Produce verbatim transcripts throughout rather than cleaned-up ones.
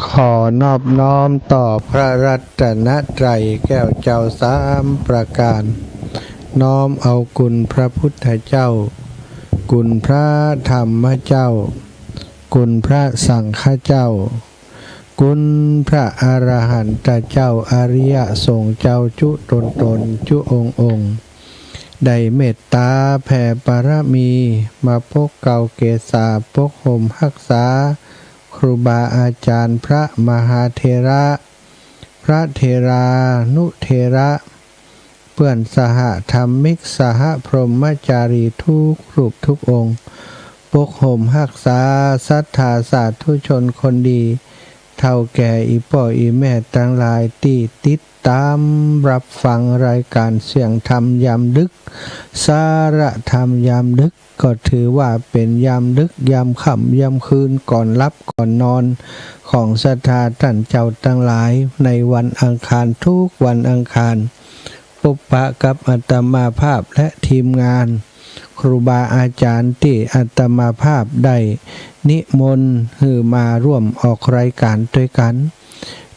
ขอนอบน้อมต่อพระรัตนตรัยแก้วเจ้าสามประการ น้อมเอาคุณพระพุทธเจ้า คุณพระธรรมเจ้า คุณพระสังฆเจ้า คุณพระอรหันตเจ้า อริยสงฆ์เจ้าจุ๊ตนๆ จุ๊องค์ๆ ได้เมตต๋าแผ่บารมี มาปกเกล้าเกศา ปกห่มฮักษา ครูบาอาจ๋ารย์ พระมหาเถระ พระเถรานุเถระ เปื้อนสหธรรมิก สหพรหมจารี ทุกรูปทุกองค์ ปกห่มฮักษาศรัทธาสาธุชนคนดี เฒ่าแก่อี่ป้ออี่แม่ตังหลายตี้ติดต๋ามฮับฟังรายก๋านเสียงธรรมยามดึก สาระธรรมยามดึก ก็ถือว่าเป๋นยามดึกยามค่ำยามคืน ก่อนหลับก่อนนอน ของศรัทธาต้านเจ้าตังหลาย ในวันอังคาร ทุกวันอังคาร ปบปะกับอาตมาภาพและทีมงาน ครูบาอาจ๋ารย์ตี้อาตมาภาพได้นิมนต์หื้อมาร่วมออกรายก๋านตวยกั๋น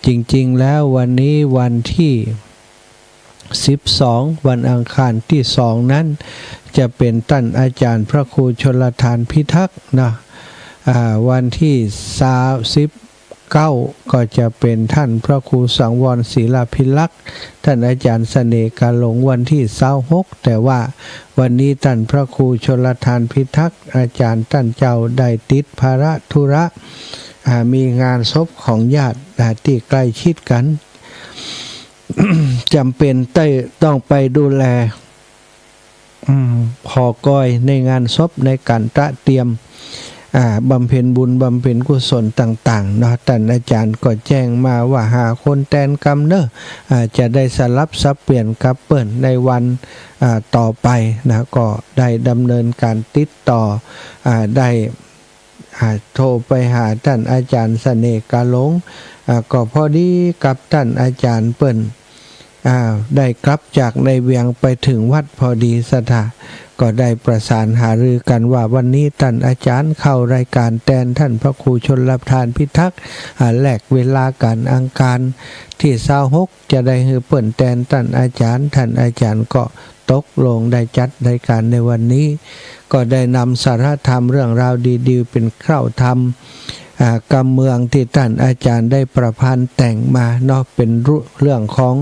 จริงๆ แล้ววันนี้วันตี้ สิบสอง วันอังคารตี้สองนั้น จะเป๋นต้านอาจ๋ารย์พระครูชลธารพิทักษ์เนาะ อ่า วันตี้สามสิบเก้า ก็จะเป๋นต้านพระครูสังวรศิลาภิรักษ์ ต้านอาจ๋ารย์เสน่ห์กาหลง วันตี้ซาวหก แต่ว่าวันนี้ต้านพระครูชลธารพิทักษ์ อาจ๋ารย์ต้านเจ้าได้ติดภาระธุระ อ่า มีงานศพของญาติ อ่า ตี้ใก้ชิดกั๋น จ๋ำเป๋นตี้ต้องไปดูแล อืม หอคอยในงานศพ ในก๋านตระเตรียม อ่า บำเพ็ญบุญบำเพ็ญกุศลต่างๆ เนาะ ต้านอาจ๋ารย์ก็แจ้งมาว่าหาคนแตนกำเน่อ อ่า จะได้สลับสับเปลี่ยนกับเปิ้นในวัน อ่า ต่อไปนะ ก็ได้ดำเนินก๋านติดต่อ อ่า ได้ อ่า โทรไปหาต้านอาจ๋ารย์เสน่ห์กาหลง อ่า ก็พอดีกับต้านอาจ๋ารย์เปิ้น อ่า ได้กลับจากในเวียงไปเถิงวัดพอดีศรัทธา ก็ได้ประสานหารือกั๋นว่าวันนี้ต้านอาจ๋ารย์เข้ารายก๋านแตนต้านพระครูชลธารพิทักษ์ อ่า แลกเวลากั๋น อังคารตี้ซาวหก จะได้หื้อเปิ้นแตนต้านอาจ๋ารย์ ต้านอาจ๋ารย์ก็ตกลงได้จัดรายก๋านในวันนี้ ก็ได้นำสาระธรรมเรื่องราวดีๆ เป๋นเคล้าธรรม อ่า กำเมืองตี้ต้านอาจ๋ารย์ได้ประพันธ์แต่งมาเนาะ เป๋นเรื่องของ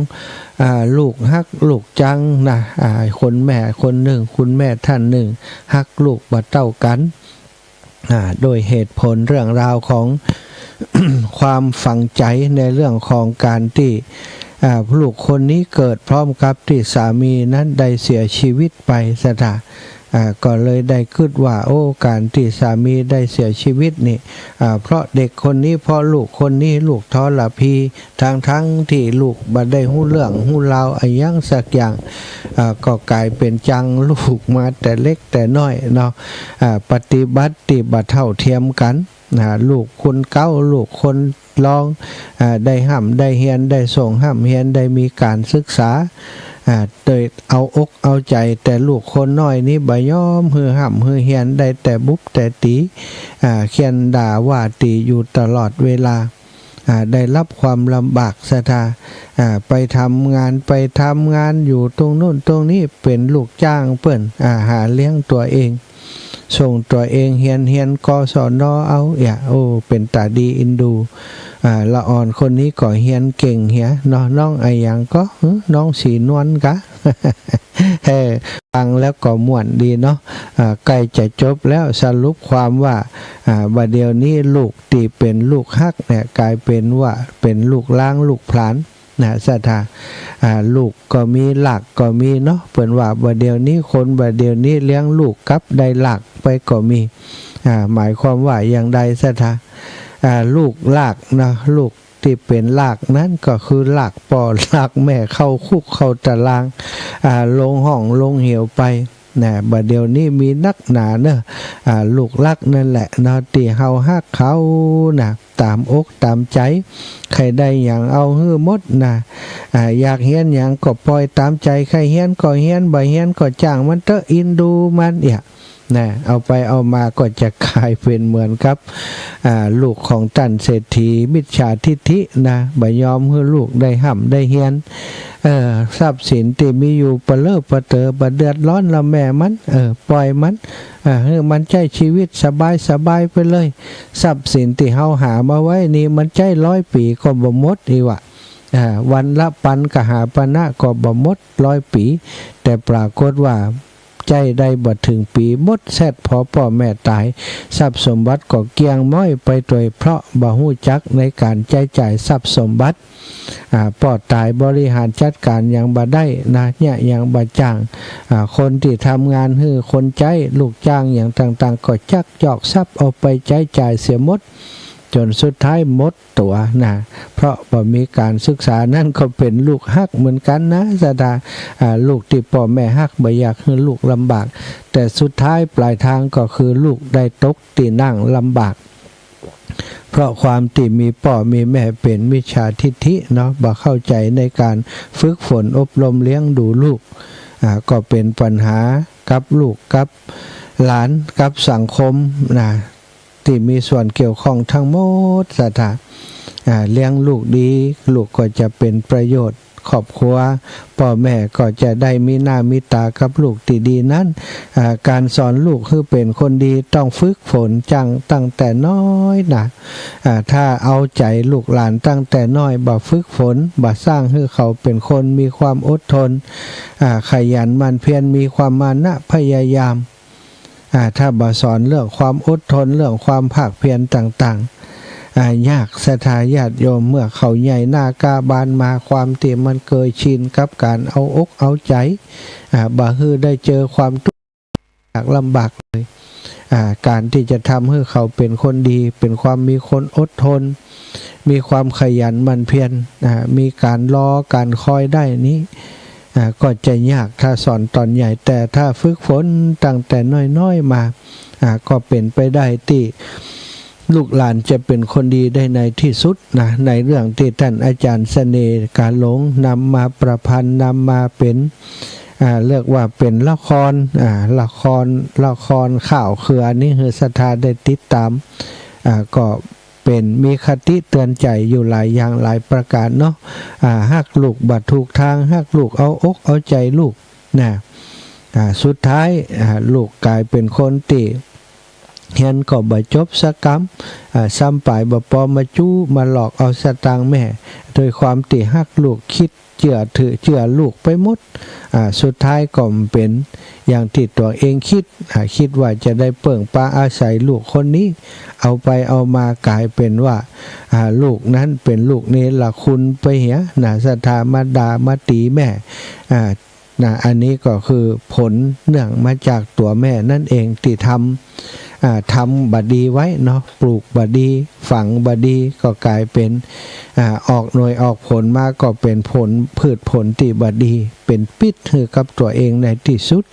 อ่า ลูกฮักลูกจังนะ อ่า คนแม่คนนึ่ง คุณแม่ต้านนึ่ง ฮักลูกบ่เต้ากั๋น อ่า โดยเหตุผลเรื่องราวของ ความฝังใจ๋ในเรื่องของก๋านตี้ อ่า ลูกคนนี้เกิดพร้อมกับตี้สามีนั้นได้เสียชีวิตไปศรัทธา อ่า ก็เลยได้กึ๊ดว่า โอ้ ก๋านตี้สามีได้เสียชีวิตนี่ อ่า เพราะเด็กคนนี้ เพราะลูกคนนี้ ลูกทรพี ทั้งๆ ตี้ลูกบ่ได้ฮู้เรื่องฮู้ราวอะหยังสักอย่าง อ่า ก็ก๋ายเป๋นจังลูกมาแต่เล็กแต่น้อยเนาะ อ่า ปฏิบัติตี้บ่เท่าเทียมกั๋น อ่า ลูกคนเก๊า ลูกคนรอง อ่า ได้ฮ่ำได้เฮียน ได้ส่งฮ่ำเฮียน ได้มีก๋านศึกษา อ่า โดยเอาอกเอาใจ๋ แต่ลูกคนน้อยนี้บ่ยอมหื้อฮ่ำหื้อเฮียน ได้แต่บุบแต่ตี๋ อ่า เฆี่ยนด่าว่าตี๋อยู่ตลอดเวลา อ่า ได้ฮับความลำบากศรัทธา อ่า ไปทำงาน ไปทำงานอยู่ตรงโน้นตรงนี้ เป๋นลูกจ้างเปิ้น อ่า หาเลี้ยงตั๋วเอง ส่งตั๋วเองเฮียน เฮียน กศน เอา เอียะ โอ้ เป๋นต๋าดีอินดู อ่า ละอ่อนคนนี้ก็เฮียนเก่งเหียเนาะ น้องอะหยังก็ หึ น้องศรีนวลกา เออ ฟังแล้วก็ม่วนดีเนาะ อ่า ใก้จะจบแล้ว สรุปความว่า อ่า บ่าเดี่ยวนี้ลูกตี้เป๋นลูกฮักเนี่ย ก๋ายเป๋นว่าเป๋นลูกลางลูกผลาญ นะศรัทธา อ่า ลูกก็มี ลากก็มีเนาะ เปิ้นว่าบ่าเดี่ยวนี้ คนบ่าเดี่ยวนี้เลี้ยงลูกกับได้ลากไปก็มี อ่า หมายความว่าอย่างใดศรัทธา อ่า ลูกลากนะ ลูกตี้เป๋นลากนั้นก็คือลากป้อลากแม่เข้าคุกเข้าตาราง อ่า ลงห้องลงเหวไป นะ บ่าเดี่ยวนี้มีนักหนาเนอะ อ่า ลูกรักนั่นแหละเนาะ ตี้เฮาฮักเขานะ ต๋ามอกต๋ามใจ๋ ใค่ได้หยังเอาหื้อหมดนะ อ่า อยากเฮียนหยังก็ปล่อยต๋ามใจ๋ ใค่เฮียนก็เฮียน บ่เฮียนก็จ้างมันเต๊อะ อินดูมันเอียะ นะ เอาไปเอามาก็จะก๋ายเป๋นเหมือนกับ อ่า ลูกของต้านเศรษฐีมิจฉาทิฐินะ บ่ยอมหื้อลูกได้ฮ่ำได้เฮียน เออ ทรัพย์สินตี้มีอยู่ปะเลอะปะเต๋อ บ่เดือดร้อนละแม่มัน เออ ป่อยมัน อ่า หื้อมันใจ๊จีวิตสบายๆ ไปเลย ทรัพย์สินตี้เฮาหามาไว้นี่ มันใจ๊ร้อยปี๋ก็บ่หมด อี้วะ อ่า วันละปันกหาปณะก็บ่หมดร้อยปี๋ แต่ปรากฏว่าใจ๊ได้บ่เถิงปี๋ หมดแซ็ด ผ่อป้อแม่ต๋าย ทรัพย์สมบัติก็เกลี้ยงม้อยไปตวย เพราะบ่ฮู้จักในก๋านใจ๊จ่ายทรัพย์สมบัติ อ่า ป้อต๋ายบริหารจัดก๋านหยังบ่ได้นะ เยียะหยังบ่จ้าง อ่า คนตี้ทำงานหื้อคนใจ๊ ลูกจ้างหยังต่างๆ ก็จักจอกทรัพย์เอาไปใจ๊จ่ายเสียหมด จ๋นสุดท้ายหมด ตั๋วนะ เพราะบ่มีก๋านศึกษา นั้นก็เป๋นลูกฮักเหมือนกั๋นนะศรัทธา อ่า ลูกตี้ป้อแม่ฮัก บ่อยากหื้อลูกลำบาก แต่สุดท้ายปลายตางก็คือลูกได้ตกตี้นั่งลำบาก เพราะความตี้มีป้อมีแม่เป๋นมิจฉาทิฐิเนาะ บ่เข้าใจ๋ในก๋านฝึกฝนอบรมเลี้ยงดูลูก อ่า ก็เป๋นปัญหากับลูกกับหลานกับสังคมนะ ตี้มีส่วนเกี่ยวข้องตังหมดศรัทธา อ่า เลี้ยงลูกดี ลูกก็จะเป๋นประโยชน์ครอบครัว ป้อแม่ก็จะได้มีหน้ามีต๋ากับลูกตี้ดีนั้น อ่า ก๋านสอนลูกหื้อเป๋นคนดีต้องฝึกฝนจังตั้งแต่น้อยนะ อ่า ถ้าเอาใจ๋ลูกหลานตั้งแต่น้อย บ่ฝึกฝน บ่สร้างหื้อเขาเป๋นคนมีความอดทน อ่า ขยันหมั่นเพียร มีความมานะพยายาม อ่า ถ้าบ่สอนเรื่องความอดทน เรื่องความภาคเพียรต่างๆ อ่า ยากศรัทธาญาติโยม เมื่อเขาใหญ่หน้ากล้าบานมา ความตี้มันเกยชินกับก๋านเอาอกเอาใจ๋ อ่า บ่หื้อได้เจอความตุ๊กข์ยากลำบากเลย อ่า ก๋านตี้จะทำหื้อเขาเป๋นคนดี เป๋นความมีคนอดทน มีความขยันหมั่นเพียร อ่า มีก๋านรอก๋านคอยได้นี้ อ่า ก็จะยากถ้าสอนต๋อนใหญ่ แต่ถ้าฝึกฝนตั้งแต่น้อยๆ มา อ่า ก็เป๋นไปได้ตี้ลูกหลานจะเป๋นคนดีได้ในตี้สุดนะ ในเรื่องตี้ต้านอาจ๋ารย์เสน่ห์กาหลงนำมาประพันธ์ นำมาเป๋น อ่า เรียกว่าเป๋นละคร อ่า ละคร ละครข่าวเขือนี้หื้อศรัทธาได้ติดต๋าม อ่า ก็ เป๋นมีคติเตือนใจ๋อยู่หลายอย่างหลายประก๋านเนาะ อ่า ฮักลูกบ่ถูกตาง ฮักลูกเอาอกเอาใจ๋ลูกนะ อ่า สุดท้าย อ่า ลูกก๋ายเป๋นคนตี้เฮียนก็บ่จบสักกำ อ่า ซ้ำป๋ายบ่ปอมาจู้มาหลอกเอาสตางค์แม่ โดยความตี้ฮักลูก กึ๊ดเจื้อถือเจื้อลูกไปหมด อ่า สุดท้ายก็บ่เป๋นอย่างตี้ตั๋วเองกึ๊ด อ่า กึ๊ดว่าจะได้เปิ้งปาอาศัยลูกคนนี้ เอาไปเอามาก๋ายเป๋นว่า อ่า ลูกนั้นเป๋นลูกเนรคุณไปเหียนะ ศรัทธามาด่ามาตี๋แม่ อ่า นะ อันนี้ก็คือผลเนื่องมาจากตั๋วแม่นั้นเองตี้ทำ อ่า ทำบ่ดีไว้เนาะ ปลูกบ่ดี ฝังบ่ดี ก็ก๋ายเป๋น อ่า ออกหน่วยออกผลมาก็เป๋นผล พืชผลตี้บ่ดี เป๋นพิษหื้อกับตั๋วเองในตี้สุด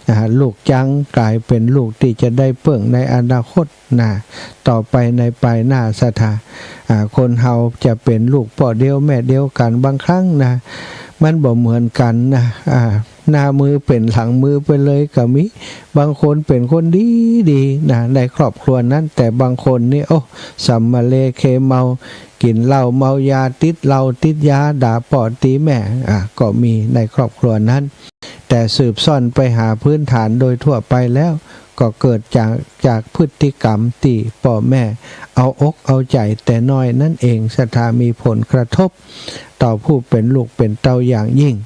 อ่า ลูกจังก๋ายเป๋นลูกตี้จะได้เปิ้งในอนาคตนะ ต่อไปในปายหน้าศรัทธา อ่า คนเฮาจะเป๋นลูกป้อเดียวแม่เดียวกั๋น บางครั้งนะ มันบ่เหมือนกั๋นนะ อ่า หน้ามือเป๋นหลังมือไปเลยก็มี บางคนเป๋นคนดีๆ นะ ในครอบครัวนั้น แต่บางคนนี่ โอ้ สำมะเลเคเมา กิ๋นเหล้าเมายา ติดเหล้าติดยา ด่าป้อตี๋แม่ อ่า ก็มีในครอบครัวนั้น แต่สืบซ่อนไปหาพื้นฐานโดยทั่วไปแล้ว ก็เกิดจาก จากพฤติกรรมตี้ป้อแม่เอาอกเอาใจ๋แต่น้อยนั้นเอง ศรัทธามีผลกระทบต่อผู้เป๋นลูกเป๋นเต้าอย่างยิ่ง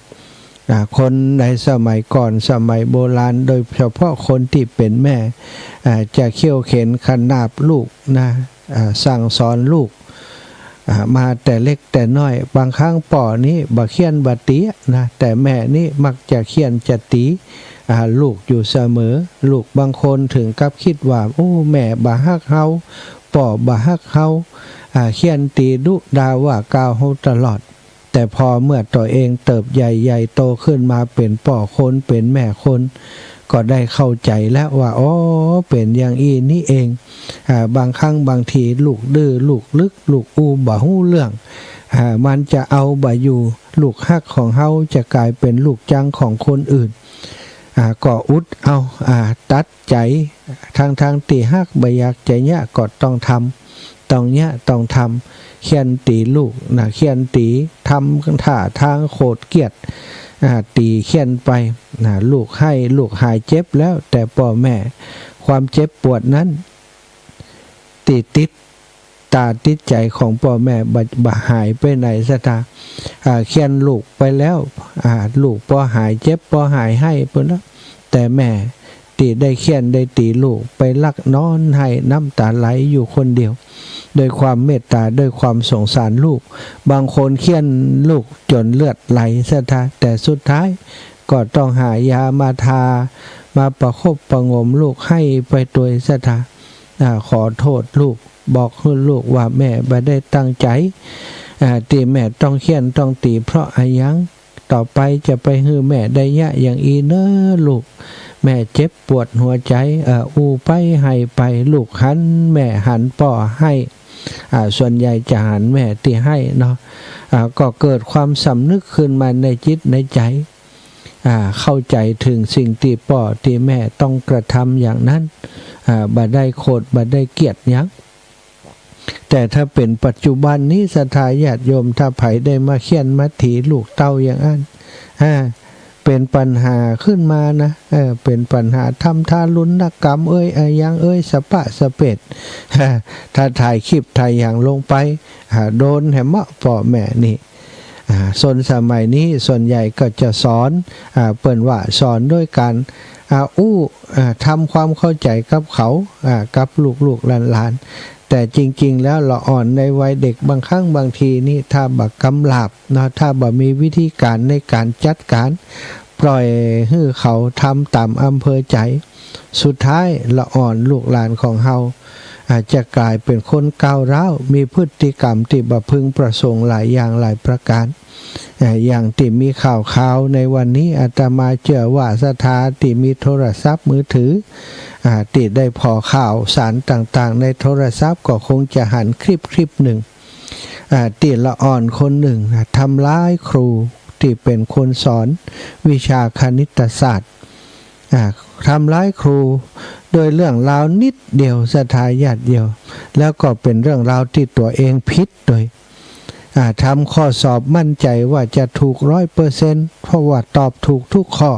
อ่า คนในสมัยก่อน สมัยโบราณ โดยเฉพาะคนตี้เป๋นแม่ อ่า จะเคี่ยวเข็ญขนาบลูกนะ อ่า สั่งสอนลูก อ่า มาแต่เล็กแต่น้อย บางครั้งป้อนี้บ่เฆี่ยนบ่ตี๋นะ แต่แม่นี้มักจะเฆี่ยนจะตี๋ อ่า ลูกอยู่เสมอ ลูกบางคนเถิงกับกึ๊ดว่า โอ้ แม่บ่ฮักเฮา ป้อบ่ฮักเฮา อ่า เฆี่ยนตี๋ดุด่าว่ากล่าวเฮาตลอด แต่พอเมื่อตั๋วเองเติบใหญ่ ใหญ่โตขึ้นมาเป๋นป้อคนเป๋นแม่คน ก็ได้เข้าใจ๋แล้วว่า อ๋อ เป๋นอย่างอี้นี่เอง อ่า บางครั้งบางทีลูกดื้อ ลูกลึก ลูกอู้บ่ฮู้เรื่อง อ่า มันจะเอาบ่อยู่ ลูกฮักของเฮาจะก๋ายเป๋นลูกจังของคนอื่น อ่า ก็อุดเอา อ่า ตัดใจ๋ ตังๆ ตี้ฮักบ่อยากจะเยียะก็ต้องทำ ต้องเยียะต้องทำ เฆี่ยนตี๋ลูกนะ เฆี่ยนตี๋ ทำท่าตางโขดเขี้ยด อ่า ตี๋เฆี่ยนไปนะ ลูกไห้ ลูกหายเจ็บแล้ว แต่ป้อแม่ ความเจ็บปวดนั้น ตี้ติดต๋าติดใจ๋ของป้อแม่บ่ บ่หายไปไหนศรัทธา อ่า เฆี่ยนลูกไปแล้ว อ่า ลูกปอหายเจ็บ ปอหายไห้ปู้นแล้ว แต่แม่ตี้ได้เฆี่ยนได้ตี๋ลูกไปลักนอนไห้น้ำต๋าไหลอยู่คนเดียว ด้วยความเมตต๋า ด้วยความสงสารลูก บางคนเฆี่ยนลูกจ๋นเลือดไหลศรัทธา แต่สุดท้ายก็ต้องหายามาทา มาประคบประหงมลูกไห้ไปตวยศรัทธา อ่า ขอโต้ษลูก บอกหื้อลูกว่าแม่บ่ได้ตั้งใจ๋ อ่า ตี้แม่ต้องเฆี่ยนต้องตี๋เพราะอะหยัง ต่อไปจะไปหื้อแม่ได้เยียะอย่างอี้เน้อลูก แม่เจ็บปวดหัวใจ๋ เอ่อ อู้ไปไห้ไป ลูกหันแม่หันป้อไห้ อ่า ส่วนใหญ่จะหันแม่ตี้ไห้เนาะ อ่า ก็เกิดความสำนึกขึ้นมาในจิตในใจ๋ อ่า เข้าใจ๋เถิงสิ่งตี้ป้อตี้แม่ต้องกระทำอย่างนั้น อ่า บ่ได้โขด บ่ได้เขี้ยดหยัง แต่ถ้าเป๋นปัจจุบันนี้ศรัทธาญาติโยม ถ้าใผได้มาเฆี่ยนมาตี๋ลูกเต้าอย่างอั้น อ่า เป๋นปัญหาขึ้นมานะ เออ เป๋นปัญหา ทำทารุณกรรมเอย อะหยังเอย สะปะสะเปด ถ้าถ่ายคลิปถ่ายหยังลงไป อ่า โดนแหมเมาะป้อแม่นี่ อ่า ส่วนสมัยนี้ส่วนใหญ่ก็จะสอน อ่า เปิ้นว่าสอนด้วยก๋าน อ่า อู้ อ่า ทำความเข้าใจ๋กับเขา อ่า กับลูกๆ หลานๆ แต่จริงๆ แล้วละอ่อนในวัยเด็กบางครั้งบางทีนี่ ถ้าบ่กำหลาบเนาะ ถ้าบ่มีวิธีก๋านในก๋านจัดก๋าน ปล่อยหื้อเขาทำต๋ามอำเภอใจ๋ สุดท้ายละอ่อนลูกหลานของเฮา อาจจะก๋ายเป๋นคนก้าวร้าว มีพฤติกรรมตี้บ่พึงประสงค์หลายอย่างหลายประก๋าน เอ่อ อย่างตี้มีข่าวๆ ในวันนี้ อาตมาเจื้อว่าศรัทธาตี้มีโทรศัพท์มือถือ อ่า ตี้ได้ผ่อข่าวสารต่างๆ ในโทรศัพท์ ก็คงจะหันคลิปคลิปนึ่ง อ่า ตี้ละอ่อนคนนึ่งนะ ทำร้ายครูตี้เป๋นคนสอนวิชาคณิตศาสตร์ อ่า ทำร้ายครูโดยเรื่องราวนิดเดียวศรัทธาญาติโยม แล้วก็เป๋นเรื่องราวตี้ตั๋วเองผิดโดย อ่า ทำข้อสอบมั่นใจ๋ว่าจะถูกร้อยเปอร์เซ็นต์ เพราะว่าตอบถูกทุกข้อ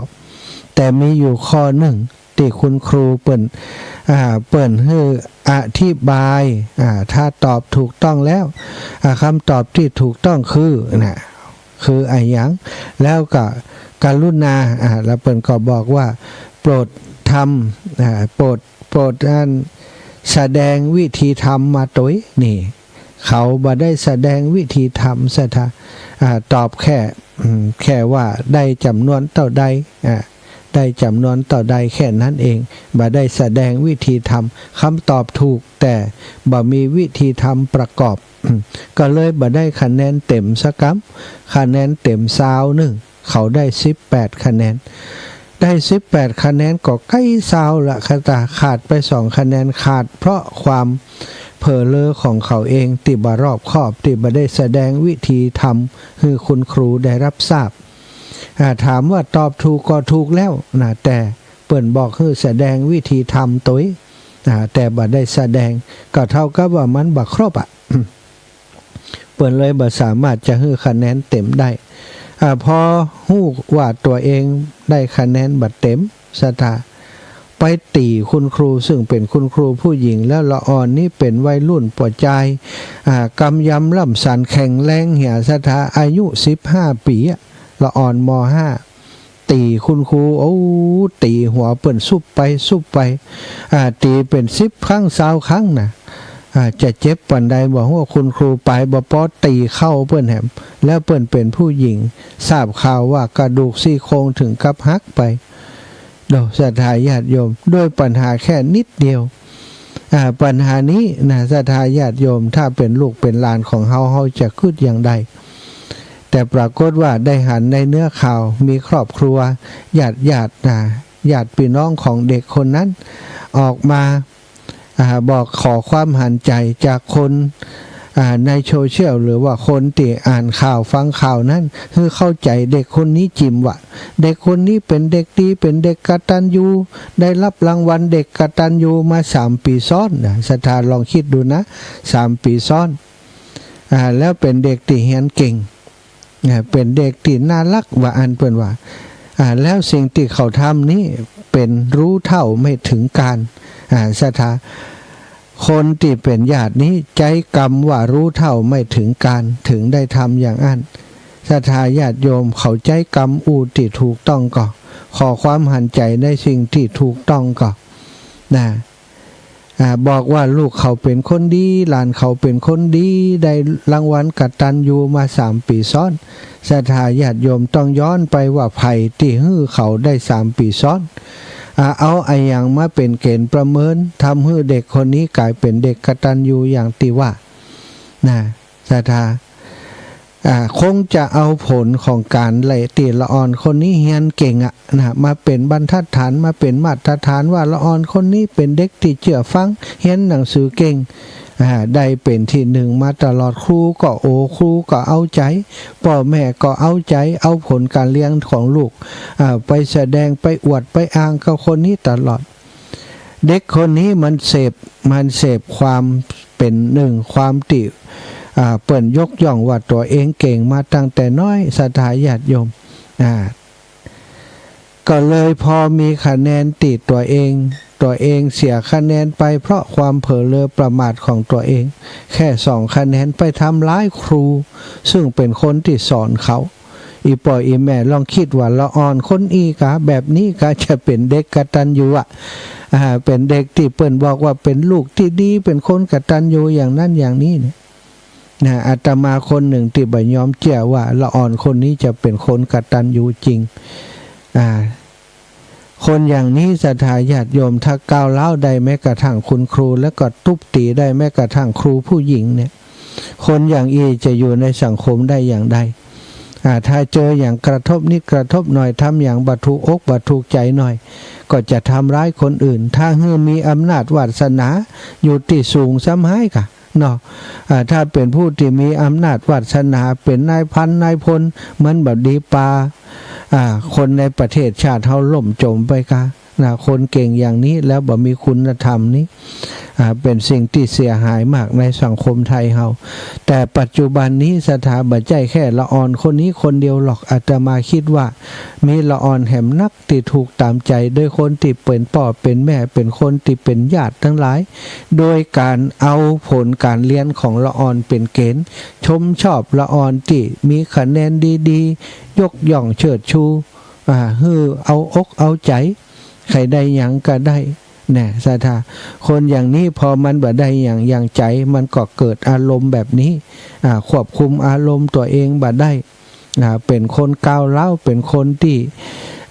แต่มีอยู่ข้อนึ่งตี้คุณครูเปิ้น อ่า เปิ้นหื้ออธิบาย อ่า ถ้าตอบถูกต้องแล้ว อ่า คำตอบตี้ถูกต้องคือ น่ะ คืออะหยัง แล้วก็กรุณา อ่า แล้วเปิ้นก็บอกว่า โปรดทำ อ่า โปรด โปรดอันแสดงวิธีทำมาตวย นี่ เขาบ่ได้แสดงวิธีทำศรัทธา อ่า ตอบแค่ อืม แค่ว่าได้จ๋ำนวนเต้าใด อ่า ได้จ๋ำนวนเต้าใดแค่นั้นเอง บ่ได้แสดงวิธีทำ คำตอบถูก แต่บ่มีวิธีทำประกอบ อืม ก็เลยบ่ได้คะแนนเต๋มสักกำ คะแนนเต๋มซาวนึ่ง เขาได้สิบแปดคะแนน ได้สิบแปดคะแนนก็ใก้ซาวละ ขะตา ขาดไปสองคะแนน ขาดเพราะความเผลอเลอของเขาเอง ตี้บ่รอบคอบ ตี้บ่ได้แสดงวิธีทำหื้อคุณครูได้รับทราบ อ่า ถามว่าตอบถูกก็ถูกแล้วนะ แต่เปิ้นบอกหื้อแสดงวิธีทำตวย อ่า แต่บ่ได้แสดง ก็เท่ากับว่ามันบ่ครบอะ เปิ้นเลยบ่สามารถจะหื้อคะแนนเต๋มได้ อ่า พอฮู้ว่าตั๋วเองได้คะแนนบ่เต๋มศรัทธา ไปตี๋คุณครู ซึ่งเป๋นคุณครูผู้หญิง แล้วละอ่อนนี้เป๋นวัยรุ่นป้อจาย อ่า กำยำล่ำสันแข็งแรงเหียศรัทธา อายุสิบห้าปี๋อะ ละอ่อน ม.ห้า ตี๋คุณครู โอ้ ตี๋หัวเปิ้นสุบไปสุบไป อ่า ตี๋เป๋นสิบครั้งซาวครั้งนะ อ่า จะเจ็บปานใดบ่ฮู้ คุณครูป๋ายบ่ปอตี๋เข่าเปิ้นแหม แล้วเปิ้นเป๋นผู้หญิง ทราบข่าวว่ากระดูกซี่โครงเถิงกับหักไป โด ศรัทธาญาติโยม ด้วยปัญหาแค่นิดเดียว อ่า ปัญหานี้นะ ศรัทธาญาติโยม ถ้าเป๋นลูกเป๋นหลานของเฮา เฮาจะกึ๊ดอย่างใด แต่ปรากฏว่าได้หันในเนื้อข่าว มีครอบครัว ญาติๆ นะ ญาติปี้น้องของเด็กคนนั้น ออกมา อ่า บอกขอความหันใจ๋จากคน อ่า ในโซเชียล หรือว่าคนตี้อ่านข่าวฟังข่าวนั้น หื้อเข้าใจ๋เด็กคนนี้จิ่มว่า เด็กคนนี้เป๋นเด็กดี เป๋นเด็กกตัญญู ได้ฮับรางวัลเด็กกตัญญูมาสามปี๋ซ้อนนะ ศรัทธาลองกึ๊ดดูนะ สามปี๋ซ้อน อ่า แล้วเป๋นเด็กตี้เฮียนเก่ง อ่า เป๋นเด็กตี้น่าฮัก ว่าอั้นเปิ้นว่า อ่า แล้วสิ่งตี้เขาทำนี้เป๋นรู้เท่าไม่ถึงการ อ่า ศรัทธา คนตี้เป๋นญาตินี้ใจ๊กำว่ารู้เท่าไม่ถึงการ เถิงได้ทำอย่างอั้น ศรัทธาญาติโยม เขาใจ๊กำอู้ตี้ถูกต้องก่อ ขอความหันใจ๋ในสิ่งตี้ถูกต้องก่อ นะ อ่า บอกว่าลูกเขาเป๋นคนดี หลานเขาเป๋นคนดี ได้รางวัลกตัญญูมาสามปี๋ซ้อน ศรัทธาญาติโยมต้องย้อนไปว่าใผตี้หื้อเขาได้สามปี๋ซ้อน อ่า เอาอะหยังมาเป๋นเก๋ณฑ์ประเมิน ทำหื้อเด็กคนนี้ก๋ายเป๋นเด็กกตัญญูอย่างตี้ว่า นะ ศรัทธา อ่า คงจะเอาผลของก๋านแหละตี้ละอ่อนคนนี้เฮียนเก่งอะนะ มาเป๋นบรรทัดฐาน มาเป๋นมาตรฐานว่าละอ่อนคนนี้เป๋นเด็กตี้เจื้อฟัง เฮียนหนังสือเก่ง อ่า ได้เป๋นตี้นึ่งมาตลอด ครูก็โอ ครูก็เอาใจ๋ ป้อแม่ก็เอาใจ๋ เอาผลก๋านเฮียนของลูก อ่า ไปแสดง ไปอวด ไปอ้างกับคนนี้ตลอด เด็กคนนี้มันเสพ มันเสพความเป๋นนึ่ง ความตี้ อ่า เปิ้นยกย่องว่าตั๋วเองเก่งมาตั้งแต่น้อย ศรัทธาญาติโยม อ่า ก็เลยพอมีคะแนนตี้ตั๋วเอง ตั๋วเองเสียคะแนนไปเพราะความเผลอเรอประมาทของตั๋วเอง แค่สองคะแนน ไปทำร้ายครู ซึ่งเป๋นคนตี้สอนเขา อี่ป้ออี่แม่ลองกึ๊ดว่าละอ่อนคนอี้กา แบบนี้กาจะเป๋นเด็กกตัญญูอะ อ่า เป๋นเด็กตี้เปิ้นบอกว่าเป๋นลูกตี้ดี เป๋นคนกตัญญูอย่างนั้นอย่างนี้เนี่ย นะ อาตมาคนนึ่งตี้บ่ยอมเจื้อว่าละอ่อนคนนี้จะเป๋นคนกตัญญูจริง อ่า คนอย่างนี้ศรัทธาญาติโยม ถ้าก้าวร้าวได้แม้กระทั่งคุณครู แล้วก็ตุ๊บตี๋ได้แม้กระทั่งครูผู้หญิงเนี่ย คนอย่างอี้จะอยู่ในสังคมได้อย่างใด อ่า ถ้าเจออย่างกระทบนิดกระทบหน่อย ทำอย่างบ่ถูกอกบ่ถูกใจ๋หน่อย ก็จะทำร้ายคนอื่น ถ้าหื้อมีอำนาจวาสนาอยู่ตี้สูงซ้ำฮ้ายกา เนาะ อ่า ถ้าเป๋นผู้ตี้มีอำนาจวาสนา เป๋นนายพันนายพล มันบ่ดีปา อ่า คนในประเทศชาติเฮาล่มจ๋มไปกา นะ คนเก่งอย่างนี้แล้วบ่มีคุณธรรมนี้ อ่า เป๋นสิ่งตี้เสียหายมากในสังคมไทยเฮา แต่ปัจจุบันนี้ศรัทธาบ่ใจ้แค่ละอ่อนคนนี้คนเดียวหรอก อาตมากึ๊ดว่ามีละอ่อนแหมนัก ตี้ถูกต๋ามใจ๋โดยคนตี้เป๋นป้อเป๋นแม่ เป๋นคนตี้เป๋นญาติตังหลาย โดยก๋านเอาผลก๋านเฮียนของละอ่อนเป๋นเก๋ณฑ์ ชมชอบละอ่อนตี้มีคะแนนดีๆ ยกย่องเชิดชู อ่า หื้อเอาอกเอาใจ๋ ใค่ได้หยังก็ได้ แน่ ศรัทธา คนอย่างนี้พอมันบ่ได้หยังอย่างใจ๋ มันก็เกิดอารมณ์แบบนี้ อ่า ควบคุมอารมณ์ตั๋วเองบ่ได้ อ่า เป๋นคนก้าวร้าว เป๋นคนตี้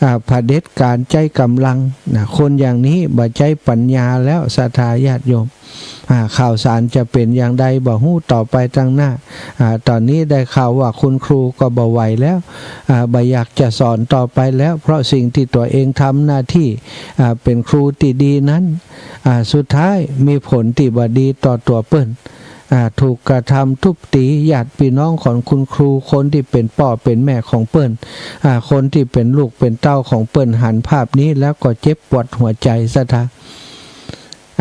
อ่า เผด็จก๋านใจ๊ก๋ำลัง นะ คนอย่างนี้บ่ใจ๊ปัญญาแล้ว ศรัทธาญาติโยม อ่า ข่าวสารจะเป๋นอย่างใดบ่ฮู้ต่อไปตังหน้า อ่า ต๋อนนี้ได้ข่าวว่าคุณครูก็บ่ไหวแล้ว อ่า บ่อยากจะสอนต่อไปแล้ว เพราะสิ่งตี้ตั๋วเองทำหน้าตี้ อ่า เป๋นครูตี้ดีนั้น อ่า สุดท้ายมีผลตี้บ่ดีต่อตั๋วเปิ้น อ่า ถูกกระทำตุ๊บตี๋ ญาติปี้น้องของคุณครู คนตี้เป๋นป้อเป๋นแม่ของเปิ้น อ่า คนตี้เป๋นลูกเป๋นเต้าของเปิ้นหันภาพนี้แล้วก็เจ็บปวดหัวใจ๋ ศรัทธา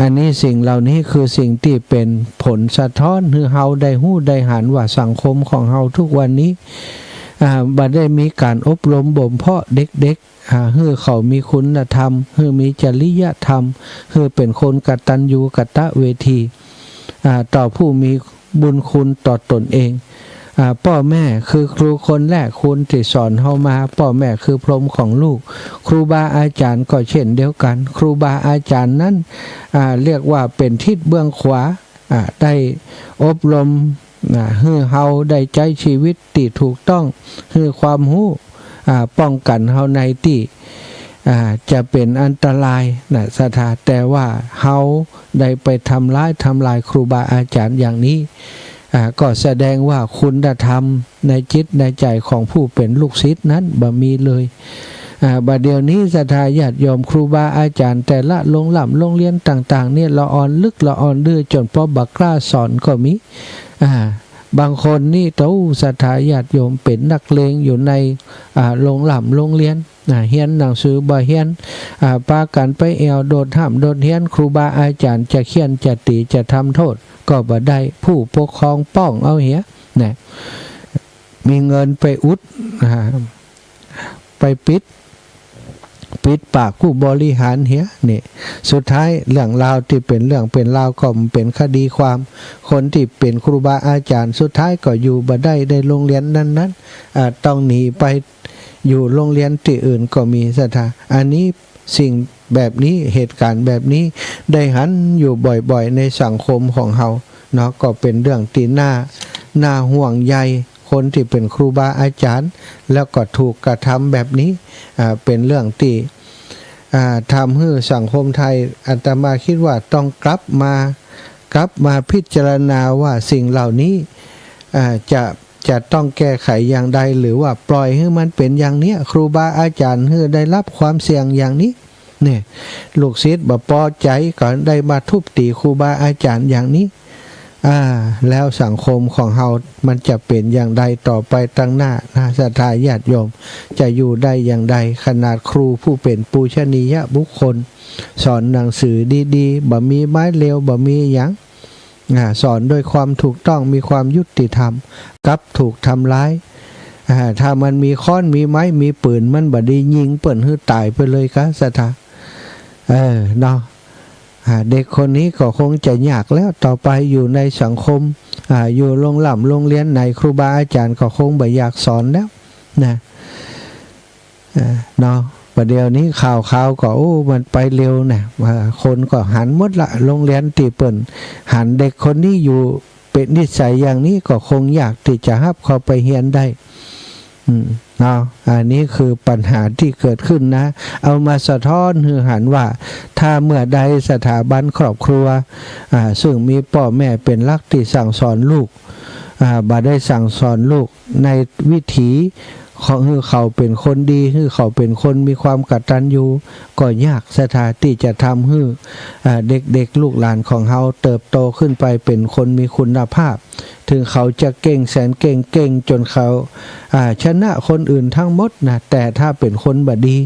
อันนี้สิ่งเหล่านี้คือสิ่งตี้เป๋นผลสะท้อนหื้อเฮาได้ฮู้ได้หันว่าสังคมของเฮาทุกวันนี้ อ่า บ่ได้มีก๋านอบรมบ่มเพาะเด็กๆ อ่า หื้อเขามีคุณธรรม หื้อมีจริยธรรม หื้อเป๋นคนกตัญญูกตเวที อ่า ต่อผู้มีบุญคุณต่อตนเอง อ่า ป้อแม่คือครูคนแรก คนตี้สอนเฮามา ป้อแม่คือพรหมของลูก ครูบาอาจ๋ารย์ก็เช่นเดียวกั๋น ครูบาอาจ๋ารย์นั้น อ่า เรียกว่าเป๋นทิศเบื้องขวา อ่า ได้อบรม นะ หื้อเฮาได้ใจ๊ชีวิตตี้ถูกต้อง หื้อความฮู้ อ่า ป้องกั๋นเฮาในตี้ อ่า จะเป๋นอันตรายนะ ศรัทธา แต่ว่าเฮาได้ไปทำร้าย ทำลายครูบาอาจ๋ารย์อย่างนี้ อ่า ก็แสดงว่าคุณธรรมในจิตในใจ๋ของผู้เป๋นลูกศิษย์นั้นบ่มีเลย อ่า บ่าเดี่ยวนี้ศรัทธาญาติโยม ครูบาอาจ๋ารย์แต่ละโฮงร่ำโฮงเฮียนต่างๆ เนี่ย ละอ่อนลึกละอ่อนดื้อ จ๋นปอบ่ากล้าสอนก็มี อ่า บางคนนี่ โธ่ ศรัทธาญาติโยม เป๋นนักเลงอยู่ใน อ่า โฮงร่ำโฮงเฮียน อ่า เฮียนหนังสือบ่เฮียน อ่า ปากั๋นไปแอ่วโดดฮ่ำโดดเฮียน ครูบาอาจ๋ารย์จะเฆี่ยนจะตี๋จะทำโต้ษก็บ่ได้ ผู้ปกครองป้องเอาเหีย นะ มีเงินไปอุด อ่า ไปปิด ปิดปากผู้บริหารเหีย นี่ สุดท้ายเรื่องราวตี้เป๋นเรื่องเป๋นราวก็เป๋นคดีความ คนตี้เป๋นครูบาอาจ๋ารย์สุดท้ายก็อยู่บ่ได้ในโฮงเฮียนนั้นๆ อ่า ต้องหนีไปอยู่โฮงเฮียนตี้อื่นก็มีศรัทธา อันนี้สิ่งแบบนี้ เหตุก๋ารณ์แบบนี้ได้หันอยู่บ่อยๆ ในสังคมของเฮาเนาะ ก็เป๋นเรื่องตี้น่า น่าห่วงใย คนตี้เป๋นครูบาอาจ๋ารย์ แล้วก็ถูกกระทำแบบนี้ อ่า เป๋นเรื่องตี้ อ่า ทำหื้อสังคมไทย อาตมาคิดว่าต้องกลับมา กลับมาพิจารณาว่าสิ่งเหล่านี้ อ่า จะ จะต้องแก้ไขอย่างใด หรือว่าปล่อยหื้อมันเป๋นอย่างเนี้ย ครูบาอาจ๋ารย์หื้อได้รับความเสี่ยงอย่างนี้ เนี่ย ลูกศิษย์บ่ปอใจ๋ก็ได้มาทุบตี๋ครูบาอาจ๋ารย์อย่างนี้ อ่า แล้วสังคมของเฮามันจะเป๋นอย่างใดต่อไปตางหน้านะ ศรัทธาญาติโยม จะอยู่ได้อย่างใด ขนาดครูผู้เป๋นปูชนียบุคคล สอนหนังสือดีๆ บ่มีไม้เหลว บ่มีหยัง อ่า สอนด้วยความถูกต้อง มีความยุติธรรม กลับถูกทำร้าย อ่า ถ้ามันมีค้อน มีไม้ มีปืน มันบ่ดียิงเปิ้นหื้อต๋ายไปเลยกา ศรัทธา เออ เนาะ อ่า เด็กคนนี้ก็คงจะยากแล้ว ต่อไปอยู่ในสังคม อ่า อยู่โฮงร่ำโฮงเฮียนไหน ครูบาอาจ๋ารย์ก็คงบ่อยากสอนแล้วนะ อ่า เนาะ บ่าเดี่ยวนี้ข่าวๆ ก็ โอ้ มันไปเร็วนะ อ่า คนก็หันหมดละ โฮงเฮียนตี้เปิ้นหันเด็กคนนี้อยู่เป๋นนิสัยอย่างนี้ก็คงยากตี้จะฮับเข้าไปเฮียนได้ อืม เนาะ อันนี้คือปัญหาตี้เกิดขึ้นนะ เอามาสะท้อนหื้อหันว่า ถ้าเมื่อใดสถาบันครอบครัว อ่า ซึ่งมีป้อแม่เป๋นหลักตี้สั่งสอนลูก อ่า บ่ได้สั่งสอนลูกในวิถีของหื้อเขาเป๋นคนดี หื้อเขาเป๋นคนมีความกตัญญู ก็ยากศรัทธาตี้จะทำหื้อ อ่า เด็กๆ ลูกหลานของเฮาเติบโตขึ้นไปเป๋นคนมีคุณภาพ ถึงเขาจะเก่งแสนเก่ง เก่งจ๋นเขา อ่า ชนะคนอื่นทั้งหมดนะ แต่ถ้าเป๋นคนบ่ดี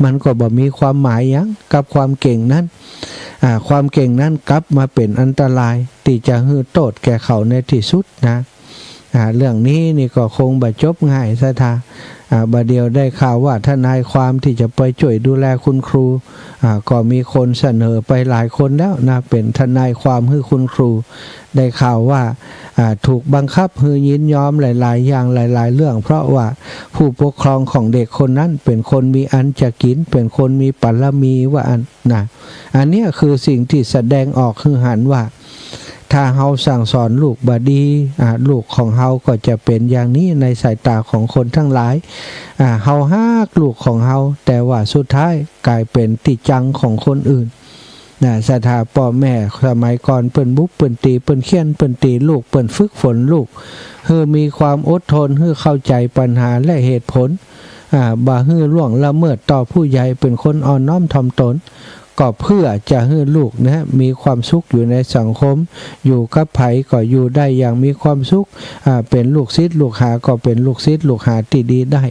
มันก็บ่มีความหมายหยังกับความเก่งนั้น อ่า ความเก่งนั้นกลับมาเป๋นอันตราย ตี้จะหื้อโต้ษแก่เขาในตี้สุดนะ อ่า เรื่องนี้นี่ก็คงบ่จบง่ายศรัทธา อ่า บ่าเดี่ยวได้ข่าวว่าทนายความตี้จะไปจ้วยดูแลคุณครู อ่า ก็มีคนเสนอไปหลายคนแล้วนะ เป๋นทนายความหื้อคุณครู ได้ข่าวว่า อ่า ถูกบังคับหื้อยินยอมหลายๆ อย่างหลายๆ เรื่อง เพราะว่าผู้ปกครองของเด็กคนนั้นเป๋นคนมีอันจะกิ๋น เป๋นคนมีบารมีว่าอั้นนะ อันเนี้ยคือสิ่งตี้แสดงออกหื้อหันว่า ถ้าเฮาสั่งสอนลูกบ่ดี อ่า ลูกของเฮาก็จะเป๋นอย่างนี้ในสายต๋าของคนทั้งหลาย อ่า เฮาฮักลูกของเฮา แต่ว่าสุดท้ายก๋ายเป๋นตี้จังของคนอื่น นะ ศรัทธา ป้อแม่สมัยก่อนเปิ้นบุบ เปิ้นตี๋ เปิ้นเฆี่ยน เปิ้นตี๋ลูก เปิ้นฝึกฝนลูก หื้อมีความอดทน หื้อเข้าใจ๋ปัญหาและเหตุผล อ่า บ่หื้อล่วงละเมิดต่อผู้ใหญ่ เป๋นคนอ่อนน้อมถ่อมตน ก็เพื่อจะหื้อลูกนะ มีความสุขอยู่ในสังคม อยู่กับใผก็อยู่ได้อย่างมีความสุข อ่า เป๋นลูกศิษย์ลูกหาก็เป๋นลูกศิษย์ลูกหาตี้ดีได้